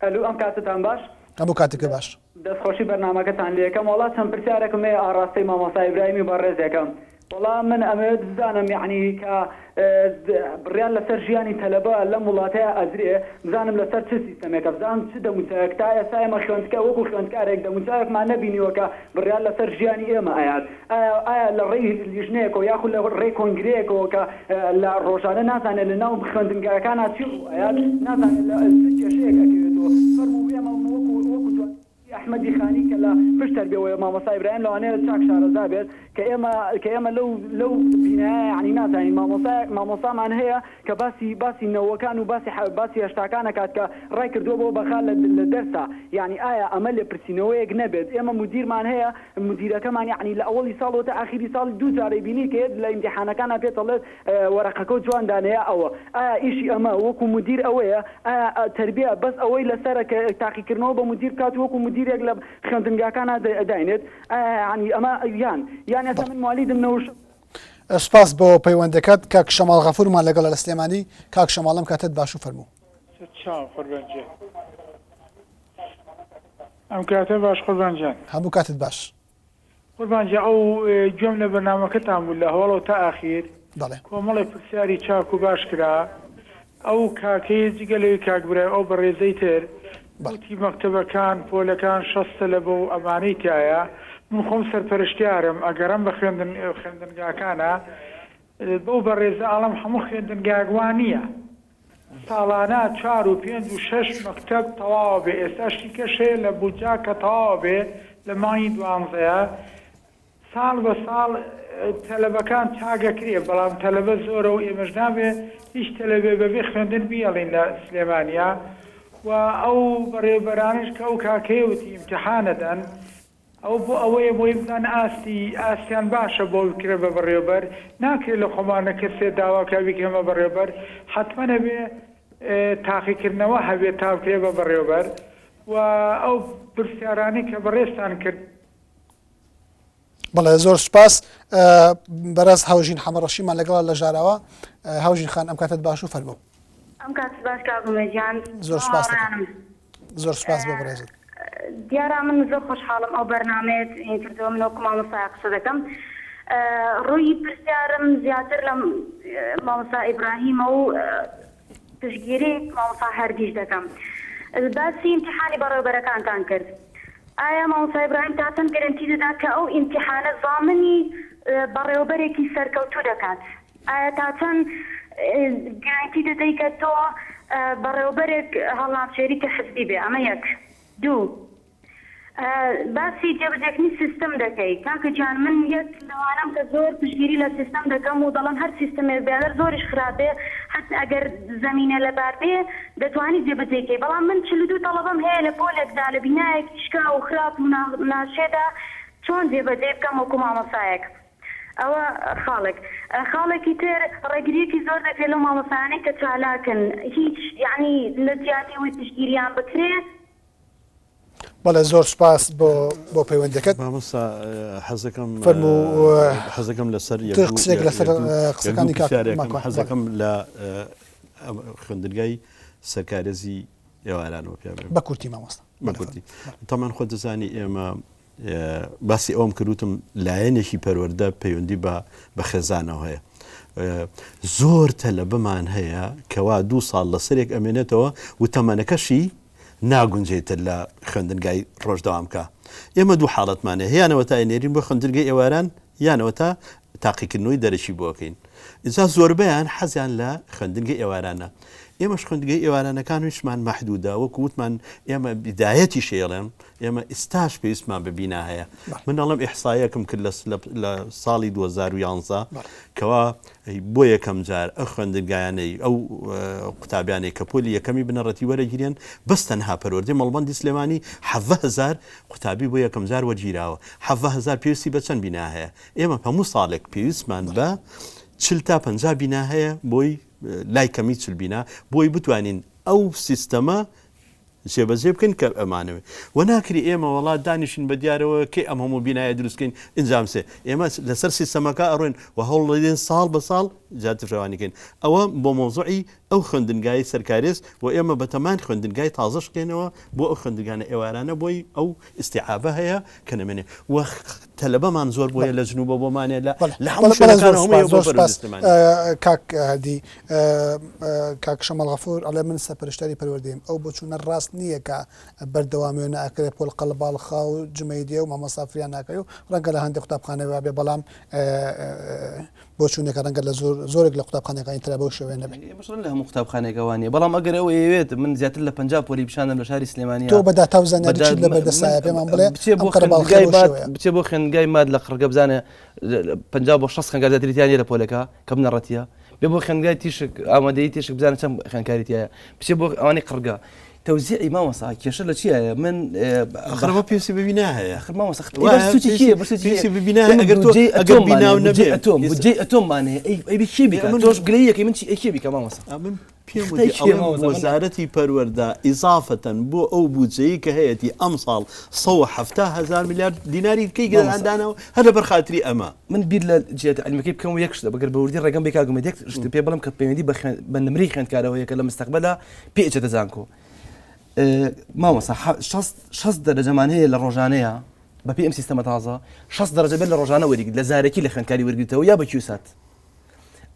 ئەلو ئەم کاتەتان باش. هەموو کاتێکت باش. دەست خۆشی بەرنامەکەتان لێ ئەکەم وەڵا چەند پرسیارێکم هەیە ئاڕاستەی مامۆستا ئیبراهیمی بەڕێز ئەکەم وەڵا من ئەمەوێت بزانم یەعنی کە بڕیار لەسەر ژیانی تەلەبە لەم وڵاتەیا ئەدرێ بزانم لەسەر چ سیستەمێکە بزانم چ دەموچاوێک تا ئێستا ئێمە خوێندکە وەکو خوێندکارێک دەموچاوێکمان نەبینیوە کە بڕیار لەسەر ژیانی ئێمە ئەیات ئایا ئایا لە ڕێی لیژنەیەکەوە یاخود لە ڕێی کۆنگرەیەکەوە کە لە ڕۆژانە نازانێت لە ناو خوێندنگاکانا چی ڕوو ئەیات نازانێت لە چ کێشەیەک ئەکەوێتەوە فەرموو ئێمە وەکو وەکو جوانەکەی ئەحمەدی خانی کە لە پشت تەربیەوەیە مامۆستا ئیبراهیم لەوانەیە چاک شارەزا بێت کە ئێمە کە ئێمە لەو لەو بینایە یانی نازانین مامۆستا مامۆستامان هەیە کە باسی باسی نەوەکان و باسی باسی هەشتاکان ئەکات کە ڕای کردووە بۆ بەغا لە لە دەرسا یانی ئایا ئەمە لێپرسینەوەیەک نەبێت ئێمە مودیرمان هەیە مودیرەکەمان یانی لە ئەوەڵی ساڵەوە تا ئاخیری ساڵ دوو جار ئەیبینی کە یەت لە ئیمتیحانەکانا پێت ئەڵێت وەرەقەکەو جوان دانێ یا ئەوە ئایا ئیشی ئەمە وەکو مودیر ئەوەیە ئایا تەربیە بەس ئەوەی لەسەرە کە تاقیکردنەوە بە مودیر بکات و وەکو مودیرێک لە خوێندنگاکانا داینێت ئایا یانی ئەمە یان یان ئێستا من موالیدم نەوش سوپاس بۆ پەیوەندەکەت کاک شەماڵ غەفورمان لەگەڵە لە سلێمانی کاک شەماڵ ئەم کاتەت باش و فەرموو. سەرچاو قوربان گیان. ئەم کاتە باش قوربان گیان. هەموو کاتت باش. قوربان گیان ئەو گوێم لە بەرنامەکەتان بوو لە هەوەڵەوە تا ئاخیر بەڵێ. کۆمەڵێ پرسیاری چاک و باش کرا ئەو کاکەی جگە لەوی کاک برایم ئەو بەڕێزەی تر بەڵێ. وتی مەکتەبەکان پۆلەکان 60 تەلەبە و ئەمانەی تیایە من خۆم سەرپەرشتیارم ئەگەڕێم بە خوێندن خوێندنگاکانا بەو بەڕێزە ئەڵێم هەموو خوێندنگایەک وا نییە ساڵانە چوار و پێنج و شەش مەکتەب تەواوە بێ ئێستا شتی کەش هەیە لە بودجە کە تەواوە بێ لە مانگی دوانزەیە ساڵ بە ساڵ تەلەبەکان چاگەکرێ بەڵام تەلەبە زۆرە و ئێمەش نابێ هیچ تەلەبێ بەبێ خوێندن بیەڵین لە سلێمانیا و ئەو بەڕێوبەرانەش کە ئەو کاکەیە وتی ئیمتیحانەدەن ئەوە بۆ ئەوەیە بۆی بزانن ئاستی ئاستیان باشە بۆ بکرێ بە بەڕێوبەر ناکرێ لە خۆمانە کەسێ داوا کا بیکەمە بەڕێوبەر حەتمەن ئەبێ تاقیکردنەوە هەبێ تا بکرێ بە بەڕێوبەر و ئەو پرسیارانەی کە بەڕێزتان کرد. بەڵێ زۆر سوپاس بەڕێز هاوژین حەمەڕەشیمان لەگەڵە لە ژاراوە هاوژین خان ئەم کاتت باش و فەرموو. ئەم کاتت باش کاک ئومێد گیان. زۆر سوپاس دەکەم. زۆر سوپاس بۆ بەڕێزت. دیارە من زۆر خۆشحاڵم ئەو بەرنامەیەت هین کردووە من وەکو مامۆستایە قسە دەکەم ڕووی پرسیارم زیاتر لە مامۆستا ئیبراهیمە و پشتگیری مامۆستا هەردیش دەکەم باسی ئیمتیحانی بەڕێوەبەرەکانتان کرد ئایا مامۆستا ئیبراهیم تا چەند گرنتی دەدات کە ئەو ئیمتیحانە زامنی بەڕێوەبەرێکی سەرکەوتوو دەکات ئایا تا چەند گرەنتی دەدەی کە تۆ بەڕێوەبەرێک هەڵنابژێری کە حزبی بێ؟ ئەمە یەک. دوو، باسی جێبەجێکردنی سیستم دەکەی. کاکە گیان من یەک لەوانەم کە زۆر پشتگیری لە سیستم دەکەم و دەڵێم هەر سیستمێک بێ ئەگەر زۆریش خراپ بێ حەتتا ئەگەر زەمینە لەبار بێ دەتوانی جێبەجێی کەی. بەڵام من 42 تەڵەبەم هەیە لە پۆلێکدا لە بینایەکی شکاو و خراپ و ناشێدا چۆن جێبەجێی بکەم وەکو مامۆستایەک؟ ئەوە خاڵێک. خاڵێکی تر ڕێگرییەکی زۆر دەکرێت لەو مامۆستایانەی کە چالاکن هیچ یەعنی لە جیاتی ئەوەی پشتگیریان بکرێ. بەڵێ زۆر سوپاس بۆ بۆ پەیوەندەکەت. مامۆستا حەزەکەم فەرموو حەزەکەم لەسەر تۆ قسەیەک لەسەر قسەکانی کاک ماکوان. حەزەکەم لە خوێندنگای سەرکارێزی ئێوارانەوە پێ بڵێم. بە کورتی مامۆستا. بە کورتی. تەمان خۆت دەزانی ئێمە باسی ئەوەم کرد وتم لایەنێکی پەروەردە پەیوەندی بە بە خێزانەوە هەیە. زۆر تەلەبەمان هەیە کەوا دوو ساڵ لەسەرێک ئەمێنێتەوە و تەمەنەکەشی ناگونجێتر لە خوێندنگای ڕۆژ دەوام بکا. ئێمە دوو حاڵەتمان هەیە، یان ئەوەتا ئەینێرین بۆ خوێندنگەی ئێواران، یان ئەوەتا تاقیکردنەوەی دەرەکی بۆ ئەکەین. ئینجا زۆربەیان حەزیان لە خوێندنگەی ئێوارانە. ئێمەش خوێندنگەی ئێوارانەکان هیچمان مەحدودە، وەکو وتمان ئێمە بیدایەتیش ئەیڵێم، ئێمە ئیستاش پێویستمان بە بینا هەیە. من ئەڵێم ئیحسایەکم کرد لە ساڵی 2011 کەوا بۆ یەکەم جار ئەو خوێندنگایانەی ئەو قوتابیانەی کە پۆلی یەکەمی بنەڕەتی وەرەگیرێن بەس تەنها پەروەردەی مەڵبەندی سلێمانی 17 هەزار قوتابی بۆ یەکەم جار وەرگیراوە. 17 هەزار پێویستی بە چەند بینا هەیە؟ ئێمە هەموو ساڵێک پێویستمان بە 40 تا 50 بینا هەیە بۆی لای کەمی 40 بینا بۆی بتوانین ئەو سیستەمە جێبەجێ بکەین کە ئەمانەوێ وە ناکری ئێمە وەڵا دانیشین بە دیارەوە کەی ئەم هەموو بینایە دروست کەین ئینجا ئەم سێ ئێمە لەسەر سیستەمەکە ئەڕۆین و هەوڵ دەدەین ساڵ بە ساڵ زیاتر فراوانی کەین ئەوە بۆ مەوزوعی ئەو خوێندنگای سەرکارێز و ئێمە بەتەمان خوێندنگای تازەش بکەینەوە بۆ ئەو خوێندنگانە ئێوارانە بۆی ئەو ئیستیعابە هەیە کە نەمێنێ و تەلەبەمان زۆر بۆیە لە جنوبە بۆمانێ لە لە هەموو شوێنەکان هەمووی بۆ زۆر سپاس پەروەردەی کاک هەردی کاک شەماڵ غەفور ئەڵێ من سەرپەرشتیاری پەروەردەیم ئەو بۆچوونە ڕاست نییە کە بەردەوام وێنە ئەکرێ پۆل قەڵباڵخا و جمەیدێ و مامۆستا فریا ناکەوێ و ڕەنگە لە هەندێک قوتابخانە وابێ بەڵام بۆچوونێکە ڕەنگە لە زۆر زۆرێک لە قوتابخانەکانی ترا بەو شێوەیە نەبێ. ئێمەش ڕەنگە لە هەموو قوتابخانەیەک ئەوە نییە، بەڵام ئەگەر ئەو ئەیەوێت من زیاتر لە 50 پۆلی پیشاندەم لە شاری سلێمانییە. تۆ بە داتا و زانیاری چیت لە بەردەستایە پێمان بڵێ بچێ ئەم بۆ قەرەباڵخییە خوێندنگای بەو ماد شێوەیە. بچێ بۆ خوێندنگای ماد لە قڕگە بزانێ 50 بۆ 60 خوێندکار زیاتری تیا نییە لە پۆلەکە کە بنەڕەتییە. بێ بۆ خوێندنگای تیشک ئامادەیی تیشک بزانە چەند خوێندکاری تیایە. بچێ بۆ ئەوانەی قڕگە. تەوزیعی مامۆستا کێشە لە چیایە من ئەخر ئەوە پێویستی بە بینا هەیە ئەخر مامۆستا خ- ئەی بەس سوچی کێیە بەس سوچی پێویستی کێیە بە بینا هەیە ئێمە ئەگەر تۆ بودجەی ئەگەر ئەتۆممان بینا هەیە و بودجەی نەبێ ئەتۆم بودجەی ئەتۆممان هەیە ئەی ئەی بی کێ بیکا من تۆش گلەییەکەی من چی ئەی کێ بیکا مامۆستا من پێم خەتای وتی کێیە ئەڵێم مامۆستا من وەزارەتی پەروەردە ئیزافەتەن بۆ ئەو بودجەیەی کە هەیەتی ئەمساڵ 170 هەزار میلیارد دیناری کەی مامۆستا داناوە هەر لەبەر خاتری ئەمە. من بیر لە جیهەتە عیلمیەکەی بکەم و یەک شت ئەگەر بە وردی ڕێگەم بێ کاک ئومێد یەک شت پێ بڵێم کە پەیوەندی بە خوێن بە نمرەی خوێندکارەوە هەیە کە لە مستەقبەلا پێ ئەچێتە زانکۆ مامۆستا شەست دەرەجەمان هەیە لە ڕۆژانەیە بەپێی ئەم سیستەمە تازە شەست دەرەجە بێت لە ڕۆژانە وەریگرت لە زارەکی لە خوێندکاری وەرگریتەوە یا بە کیوسات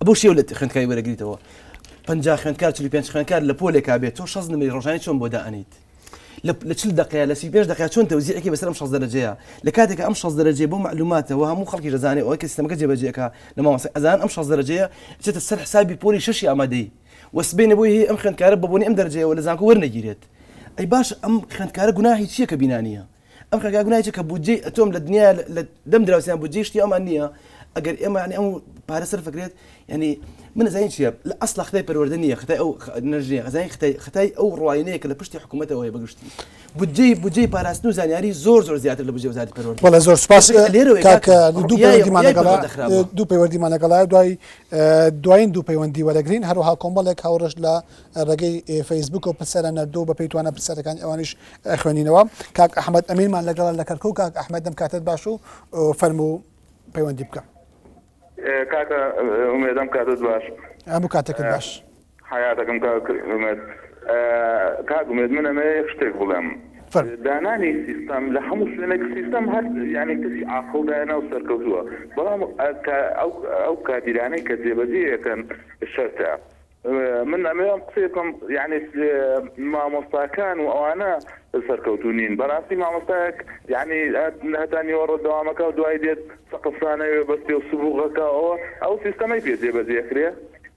بۆ شێو لە خوێندکاری وەرەگریتەوە 50 خوێندکار 45 خوێندکار لە پۆلێکا بێت تۆ 60 نمرەی ڕۆژانی چۆن بۆ دائەنیت لە 40 دقەیە لە 35 دقەیە چۆن تەوزیعێکی بەسەر ئەم 60 دەرەجەیە لە کاتێک ئەم 60 دەرەجەیە بۆ معلوماتەوە هەموو خەڵکی دەزانێت ئەوەی کە سیستەمەکە جێبەجێەکە لە مامۆستا ئەزان ئەم 60 دەرەجەیە چێتە سەر حسابی پۆلی شەشی ئامادەیی وە سبەینێ بۆی هەیە ئەم خوێندکارە بە بۆنەی ئەم دەرەجەیەوە لە زانکۆ وەرنەگیرێت. ئەی باشە ئەم خوێندکارە گوناهی چییە کە بینا نییە؟ ئەم خوێندکارە گوناهی چییە کە بودجەی ئەتۆم لە دنیا لە دەم دراوسێیان بودجەی شتی ئەمان نییە؟ ئەگەر ئێمە یانی ئەم پارە سەرف کرێت یانی من ئەزانین چییە لە ئەسڵا خەتای پەروەردە نییە خەتای ئەو نەژ نییە ئەزانین خەتای خەتای ئەو ڕواینەیە کە لە پشتی حکوومەتەوە هەیە بەگشتی بودجەی بودجەی پاراستن و زانیاری زۆر زۆر زیاتر لە بودجەی وەزارەتی پەروەردە. بەڵێ زۆر سوپاس لێرەوەیە کاک کاکە دوو ڕوئیای پەیوەندیمان ڕوئیای لەگەڵا پەروەردە خراپە. دوو پەیوەندیمان لەگەڵایە دوای دوایین دوو پەیوەندی وەرەگرین هەروەها کۆمەڵێک هاوڕێش لە ڕێگەی فەیسبووکەوە پرسیاریان ناردووە بە پێی توانا پرسیارەکانی ئەوانیش خوێنینەوە کاک ئەحمەد ئەمینمان لەگەڵە لە کەرکوک کاک ئەحمەد دەم کاتت باش و فەرموو پەیوەندی بکە. کاکە ئومێد ئەم کاتت باش. هەموو کاتێکت باش. حەیاتەکەم کاک ئومێد. کاک ئومێد من ئەمەوێ یەک شتێک بڵێم. فەرموو. دانانی سیستەم لە هەموو شوێنێک سیستەم هەر یانی کەسی عاقڵ داینا و سەرکەوتووە بەڵام ئەو ئەو کادیرانەی کە جێبەجێی ئەکەن شەرتە من ئەمەوێ ئەم قسەیە بکەم یانی مامۆستاکان و ئەوانە سەرکەوتوو نین بەڕاستی مامۆستایەک یانی هەتا نیوەڕۆ دەوامەکە و دوای دێت سەقفخانەوێ بەستێ و سبوغەکە ئەوە ئەو سیستەمەی پێ جێبەجێ ئەکرێ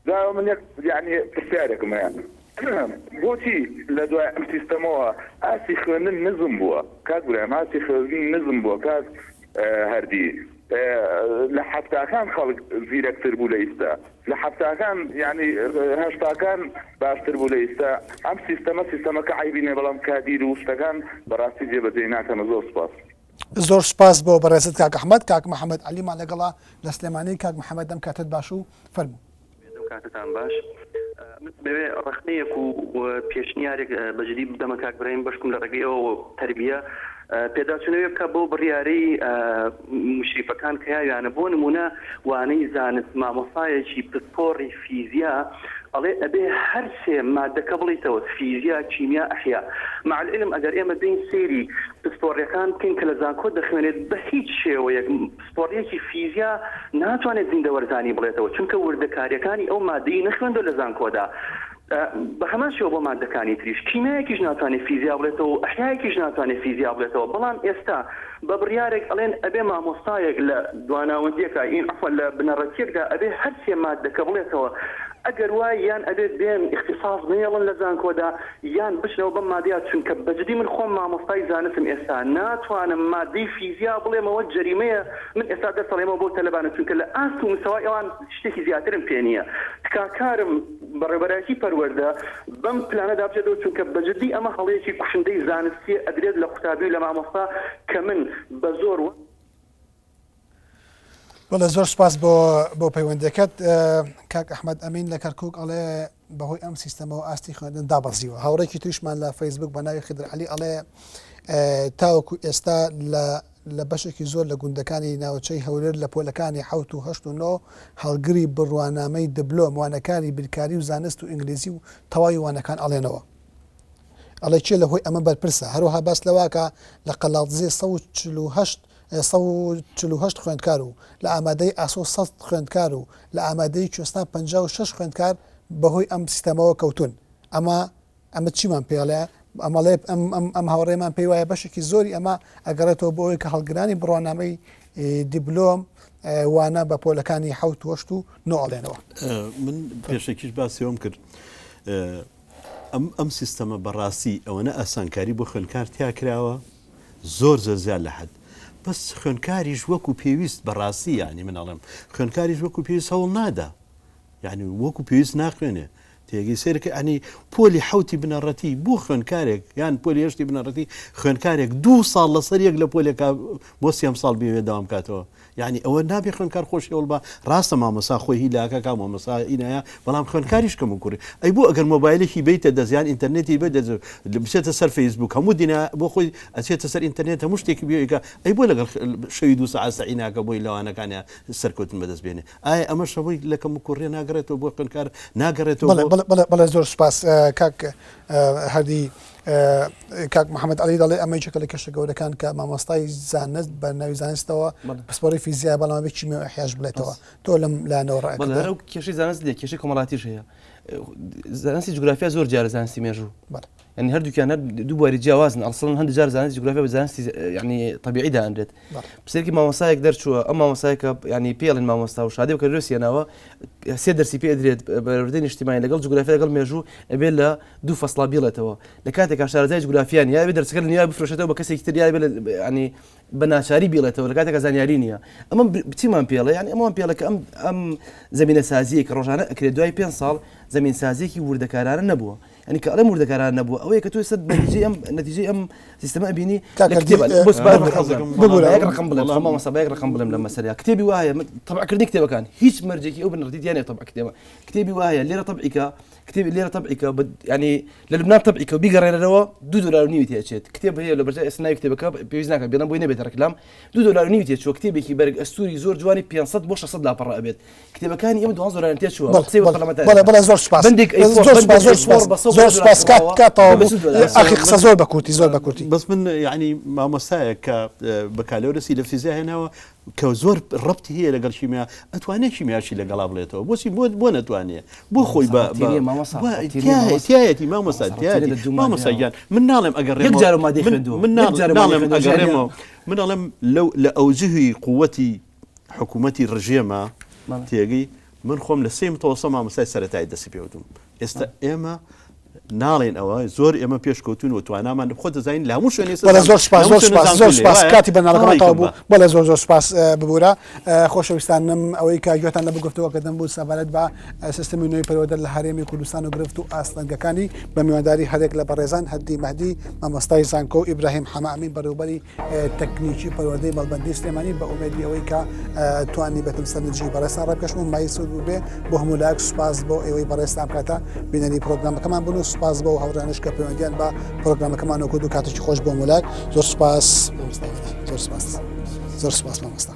جا من یەک یانی پرسیارێکم هەیە بۆچی لە دوای ئەم سیستەمەوە ئاستی خوێندن نزم بووە کاک برایم ئاستی خوێندن نزم بووە کاک هەردی لە حەفتاکان خەڵک زیرەکتر بوو لە ئیستا لە حەفتاکان یانی هەشتاکان باشتر بوو لە ئیستا ئەم سیستەمە سیستەمەکە عەیبی نیە بەڵام کادیر و شتەکان بەڕاستی جێبەجێی ناکەن زۆر سوپاس. زۆر سوپاس بۆ بەڕێزت کاک ئەحمەد. کاک محەمەد عەلیمان لەگەڵە لە سلێمانی. کاک محەمەد ئەم کاتەت باش و فەرموو. کاتتان باش. من دەمەوێ ڕەخنەیەک و پێشنیارێک بە جدی بدەمە کاک برایم بەشکم لە ڕێگەی ئەوەوە تەربیە پێداچوونەوەی بکە بۆ بڕیارەی مشریفەکان کە یاویانە بۆ نمونە وانەی زانست مامۆسایەکی پسپۆڕی فیزیا ئەڵێ ئەبێ هەر سێ مادەکە بڵیتەوە فیزیا کیمیا ئەحیا مع العلم ئەگەر ئێمە بێین سەیری پسپۆڕیەکان بکەین کە لە زانکۆ دەخوێنێت بە هیچ شێوەیەک پسپۆڕیەکی فیزیا ناتوانێت زیندەوەرزانی بڵێتەوە چونکە وردەکاریەکانی ئەو مادەی نەخوێندوە لە زانکۆدا بە هەمان شێوە بۆ مادەکانی تریش کیمیایەکیش ناتوانێت فیزیا بڵێتەوە و ئەحیایەکیش ناتوانێت فیزیا بڵێتەوە بەڵام ئێستا بە بڕیارێک ئەڵێن ئەبێ مامۆستایەک لە دواناوەندیەکا ین عەفوەن لە بنەڕەتیەکدا ئەبێ هەر سێ مادەکە بڵێتەوە ئەگەر وایە یان ئەبێ بێن ئیختیساس نەیەڵن لە زانکۆدا یان بچنەوە بەم مادەیە چونکە بەجدی من خۆم مامۆستای زانستم ئێستا ناتوانم مادەی فیزیا بڵێمەوە جەریمەیە من ئێستا دەرس ئەڵێمەوە بەو تەلەبانە چونکە لە ئاست و مستەوای ئەوان شتێکی زیاترم پێ نییە تکاکارم بەڕێوبەرایەتی پەروەردە بەم پلانەدا بچێتەوە چونکە بەجدی ئەمە هەڵەیەکی کوشندەی زانستیە ئەدرێت لە قوتابی و لە مامۆستا کە من بە زۆر وە بەڵێ زۆر سپاس بۆ بۆ پەیوەندەکەت کاک ئەحمد ئەمین لە کەرکک ئەڵێ بەهۆی ئەم سیستەمەوە ئاستی خوێندن دابەزیوە هاوڕێکی تریشمان لە فەیسبوک بە ناوی خدر علی ئەڵێ تاوەکو ئێستا لە لە بەشێکی زۆر لە گوندەکانی ناوچەی هەولێر لە پۆلەکانی حەوت و هەشت و نۆ هەڵگری بڕوانامەی دبلۆم وانەکانی بیرکاری و زانست و ئینگلیزی و تەواوی وانەکان ئەڵێنەوە. ئەڵێ کێ لە هۆی ئەمە بەرپرسە؟ هەروەها باس لەوەکا لە قەلاڵدزێ 148 148 خوێندکار و لە ئامادەی ئاسۆ 100 خوێندکار و لە ئامادەی کوێستان 56 خوێندکار بەهۆی ئەم سیستەمەوە کەوتون. ئەمە ئەمە چیمان پێ ئەڵێ؟ ئەمەڵێ ئەم ئەم ئەم هاوڕێمان پێی وایە بەشێکی زۆری ئەمە ئەگەڕێتەوە بۆ ئەوەی کە هەڵگرانی بڕوانامەی دیبلۆم وانە بە پۆلەکانی حەوت و هەشت و نۆ ئەڵێنەوە. من پێشەکیش باسی ئەوەم کرد ئەم ئەم سیستەمە بەڕاستی ئەوەنە ئاسانکاری بۆ خوێندکار تیا کراوە زۆر زۆر زیاد لە حەد بەس خوێندکاریش وەکو پێویست بەڕاستی یانی من ئەڵێم خوێندکاریش وەکو پێویست هەوڵ نادا یعنی وەکو پێویست ناخوێنێ تێگەی سەیرکە ئەنی پۆلی حوتی بنەڕەتی بۆ خوێندکارێک یان پۆلی هەشتی بنەڕەتی خوێندکارێک دوو ساڵ لەسەر یەک لە پۆلێکا بۆ سێم ساڵ بێوێ داوام کاتەوە یعنی ئەوە نابێ خوێندکار خۆشی هەوڵ بە ڕاستە مامۆسا خۆی هیلاکە کا مامۆسا ئینایە بەڵام خوێندکاریش کەم و کوڕی ئەی بۆ ئەگەر مۆبایلێکی بیتە دەست یان ئینتەرنێتی بێت دەست بچێتە سەر فەیسبوک هەموو دینا بۆ خۆی ئەچێتە سەر ئینتەرنێت هەموو شتێکی بێگە ئەی بۆ لەگەڵ شەوی دوو سەعات سەعی ناکە بۆی لەوانەکانە سەرکەوتن بەدەست بێنێ ئایا ئەمەش هەمووی لە کەموکوڕیە ناگەڕێتەوە بۆ خوێندکار ناگەڕێتەوە بەڵێ بۆ بەڵێ بەڵێ زۆر سوپاس کاک هەردی کاک محەممەد عەلی دەڵێ ئەمە یەکێکە لە کێشە گەورەکان کە مامۆستای زانست بە ناوی زانستەوە پسپۆڕی فیزیا بەڵام بێ کیمیا و ئەحیاش بڵێتەوە تۆ لەم لایەنەوە ڕای بەڵێ هەر ئەو کێشەی زانست نییە کێشەی کۆمەڵاتیش هەیە زانستی جوگرافیا زۆر جارە زانستی مێژوو بەڵێ یعنی هەردووکیان هەر دوو بواری جیاوازن ئەڵسڵن هەندێک جار زانستی جوگرافیا بە زانستی یعنی طبیعی دانرێت پرسێکی مامۆستایەک دەرچووە ئەم مامۆستایەکە ینی پێڵن مامۆستا و شادی بکە لۆسیێناوە سێ دەرسی پێ درێت بەروەردەی نیشتیمانی لەگەڵ جوگرافیا لەگەڵ مێژوو ئەبێت لە دوو فەسڵا بیڵێتەوە لە کاتێکا شارەزای جوگرافیان یا بێ دەرسەکە لە نوێ بفرۆشێتەوە بە کەسێکی تر یا بێ ینی بە ناچاری بیڵێتەوە لە کاتێکا زانیاری نییە ئەمە چیمان پێڵێ یعنی ئەمەمان پێڵە کە ئەم ئەم زمینە سازیە کە ڕۆژانە ئەکرێت دوای پێ ساڵ زمین سازیەکی وردەکارانە نەبووە یعنی کە ئەڵێم وردەکارانە نەبووە ئەوەیە کە تۆ ئێستا نەتیجەی ئەم نەتیجەی ئەم سیستەمە ئەبینی کاکە لە کتێبە دی- بۆ سپار ببورە، ڕەقم ببورە. بە یەک ڕقم بڵێم خۆ مامۆستا بە یەک ڕقم بڵێم لەم مەسەلەیە کتێبی وا هەیە من تەبعکردنی کتێبەکان هیچ مەرجێکی ئەو بنەڕەتی تیا نییە تەبع کتێبە کتێبی وا هەیە لێرە تەبعیکە کتێبی لێرە تەبعیکە بە یعنی لە لوبنان تەبعیکە و بیگەڕێنەرەوە دو دۆلار و نیوی تێ ئەچێت کتێب هەیە لە بەرجای ئێستا ناوی کتێبەکە پێویست ناکات بێڵم بۆی نەبێتە ڕیکلام دو دۆلار و نیوی تێ چووە کتێبێکی بەرگ ئەستووری زۆر جوانی 500 بۆ 600 لاپەڕە ئەبێت کتێبەکانی ئێمە دوانزە دۆلارن تێ چووە بەڵێ، قسەی بەڵێ، پەرلەمانتار بەڵێ، بەڵێ، زۆر سوپاس. بەندێک ئەی زۆر سوپاس، زۆر سوپاس، زۆر سوپاس. کات کات تەواو بوو. ئاخی قسە زۆر بە کورتی، زۆر بە کورتی. بەس من یعنی مامۆستایەک کە بەکالۆرسی لە فیزیا هێناوە کە زۆر ڕەبتی هەیە لەگەڵ شیمیا ئەتوانێت شیمیاشی لەگەڵا بڵێتەوە بۆچی بۆ بۆ نەتوانێ بۆ خۆی بە ڕەبتی نییە مامۆستا، ڕەبتی نییە مامۆستا. تایەتی مامۆستا مامۆستا، ڕەبتی نییە تایەتی لە دوو مامۆستا مادەیەوە. گیان من ناڵێم ئەگەڕێمەوە یەک جار مادەی من خوێندووە. من یەک جار مادەی ناڵێم خوێندووە، ژیانیان. ئەگەڕێمەوە من ئەڵێم لەو لە ئەوجهی قووەتی حکوومەتی ڕژێمە تێگەی من خۆم لە سێ متەوەسە مامۆستای سەرەتایی دەستی پێوتم ئێستا ئێمە ناڵێن ئەوە زۆر ئێمە پێشکەوتوین و توانامان خۆ دەزانین لە هەموو شوێنێ بەڵێ زۆر سوپاس زۆر سوپاس زۆر سوپاس کاتی بەرنامەکەمان تەواو بوو بەڵێ زۆر زۆر سوپاس ببورە خۆشەویستانم ئەوەی کە گوێتان لە گفتوگۆکردن بوو سەبارەت بە سیستمی نوێی پەروەردە لە هەرێمی کوردستان و گرفت و ئاستەنگەکانی بە میوانداری هەرێک لە بەڕێزان هەردی مەهدی مامۆستای زانکۆ و ئیبراهیم حەمە ئەمین بەڕێوبەری تەکنیکی پەروەردەی مەڵبەندی سلێمانی بە ئومێدی ئەوەی کە توانی بێتم سەرنجی بەڕێزتان ڕابکەشم و مایەی سوود بووبێ بۆ هەموو لایەک سوپاس بۆ ئێوەی بەڕێزتان کاتە بینەری پرۆگرامەکەمان بوون و سوپاس بۆ هاوڕێیانش کە پەیوەندیان بە پرۆگرامەکەمانەوە کرد و کاتێکی خۆش بۆ هەموو لایەک زۆر سوپاس زۆر سوپاس زۆر سوپاس مامۆستا.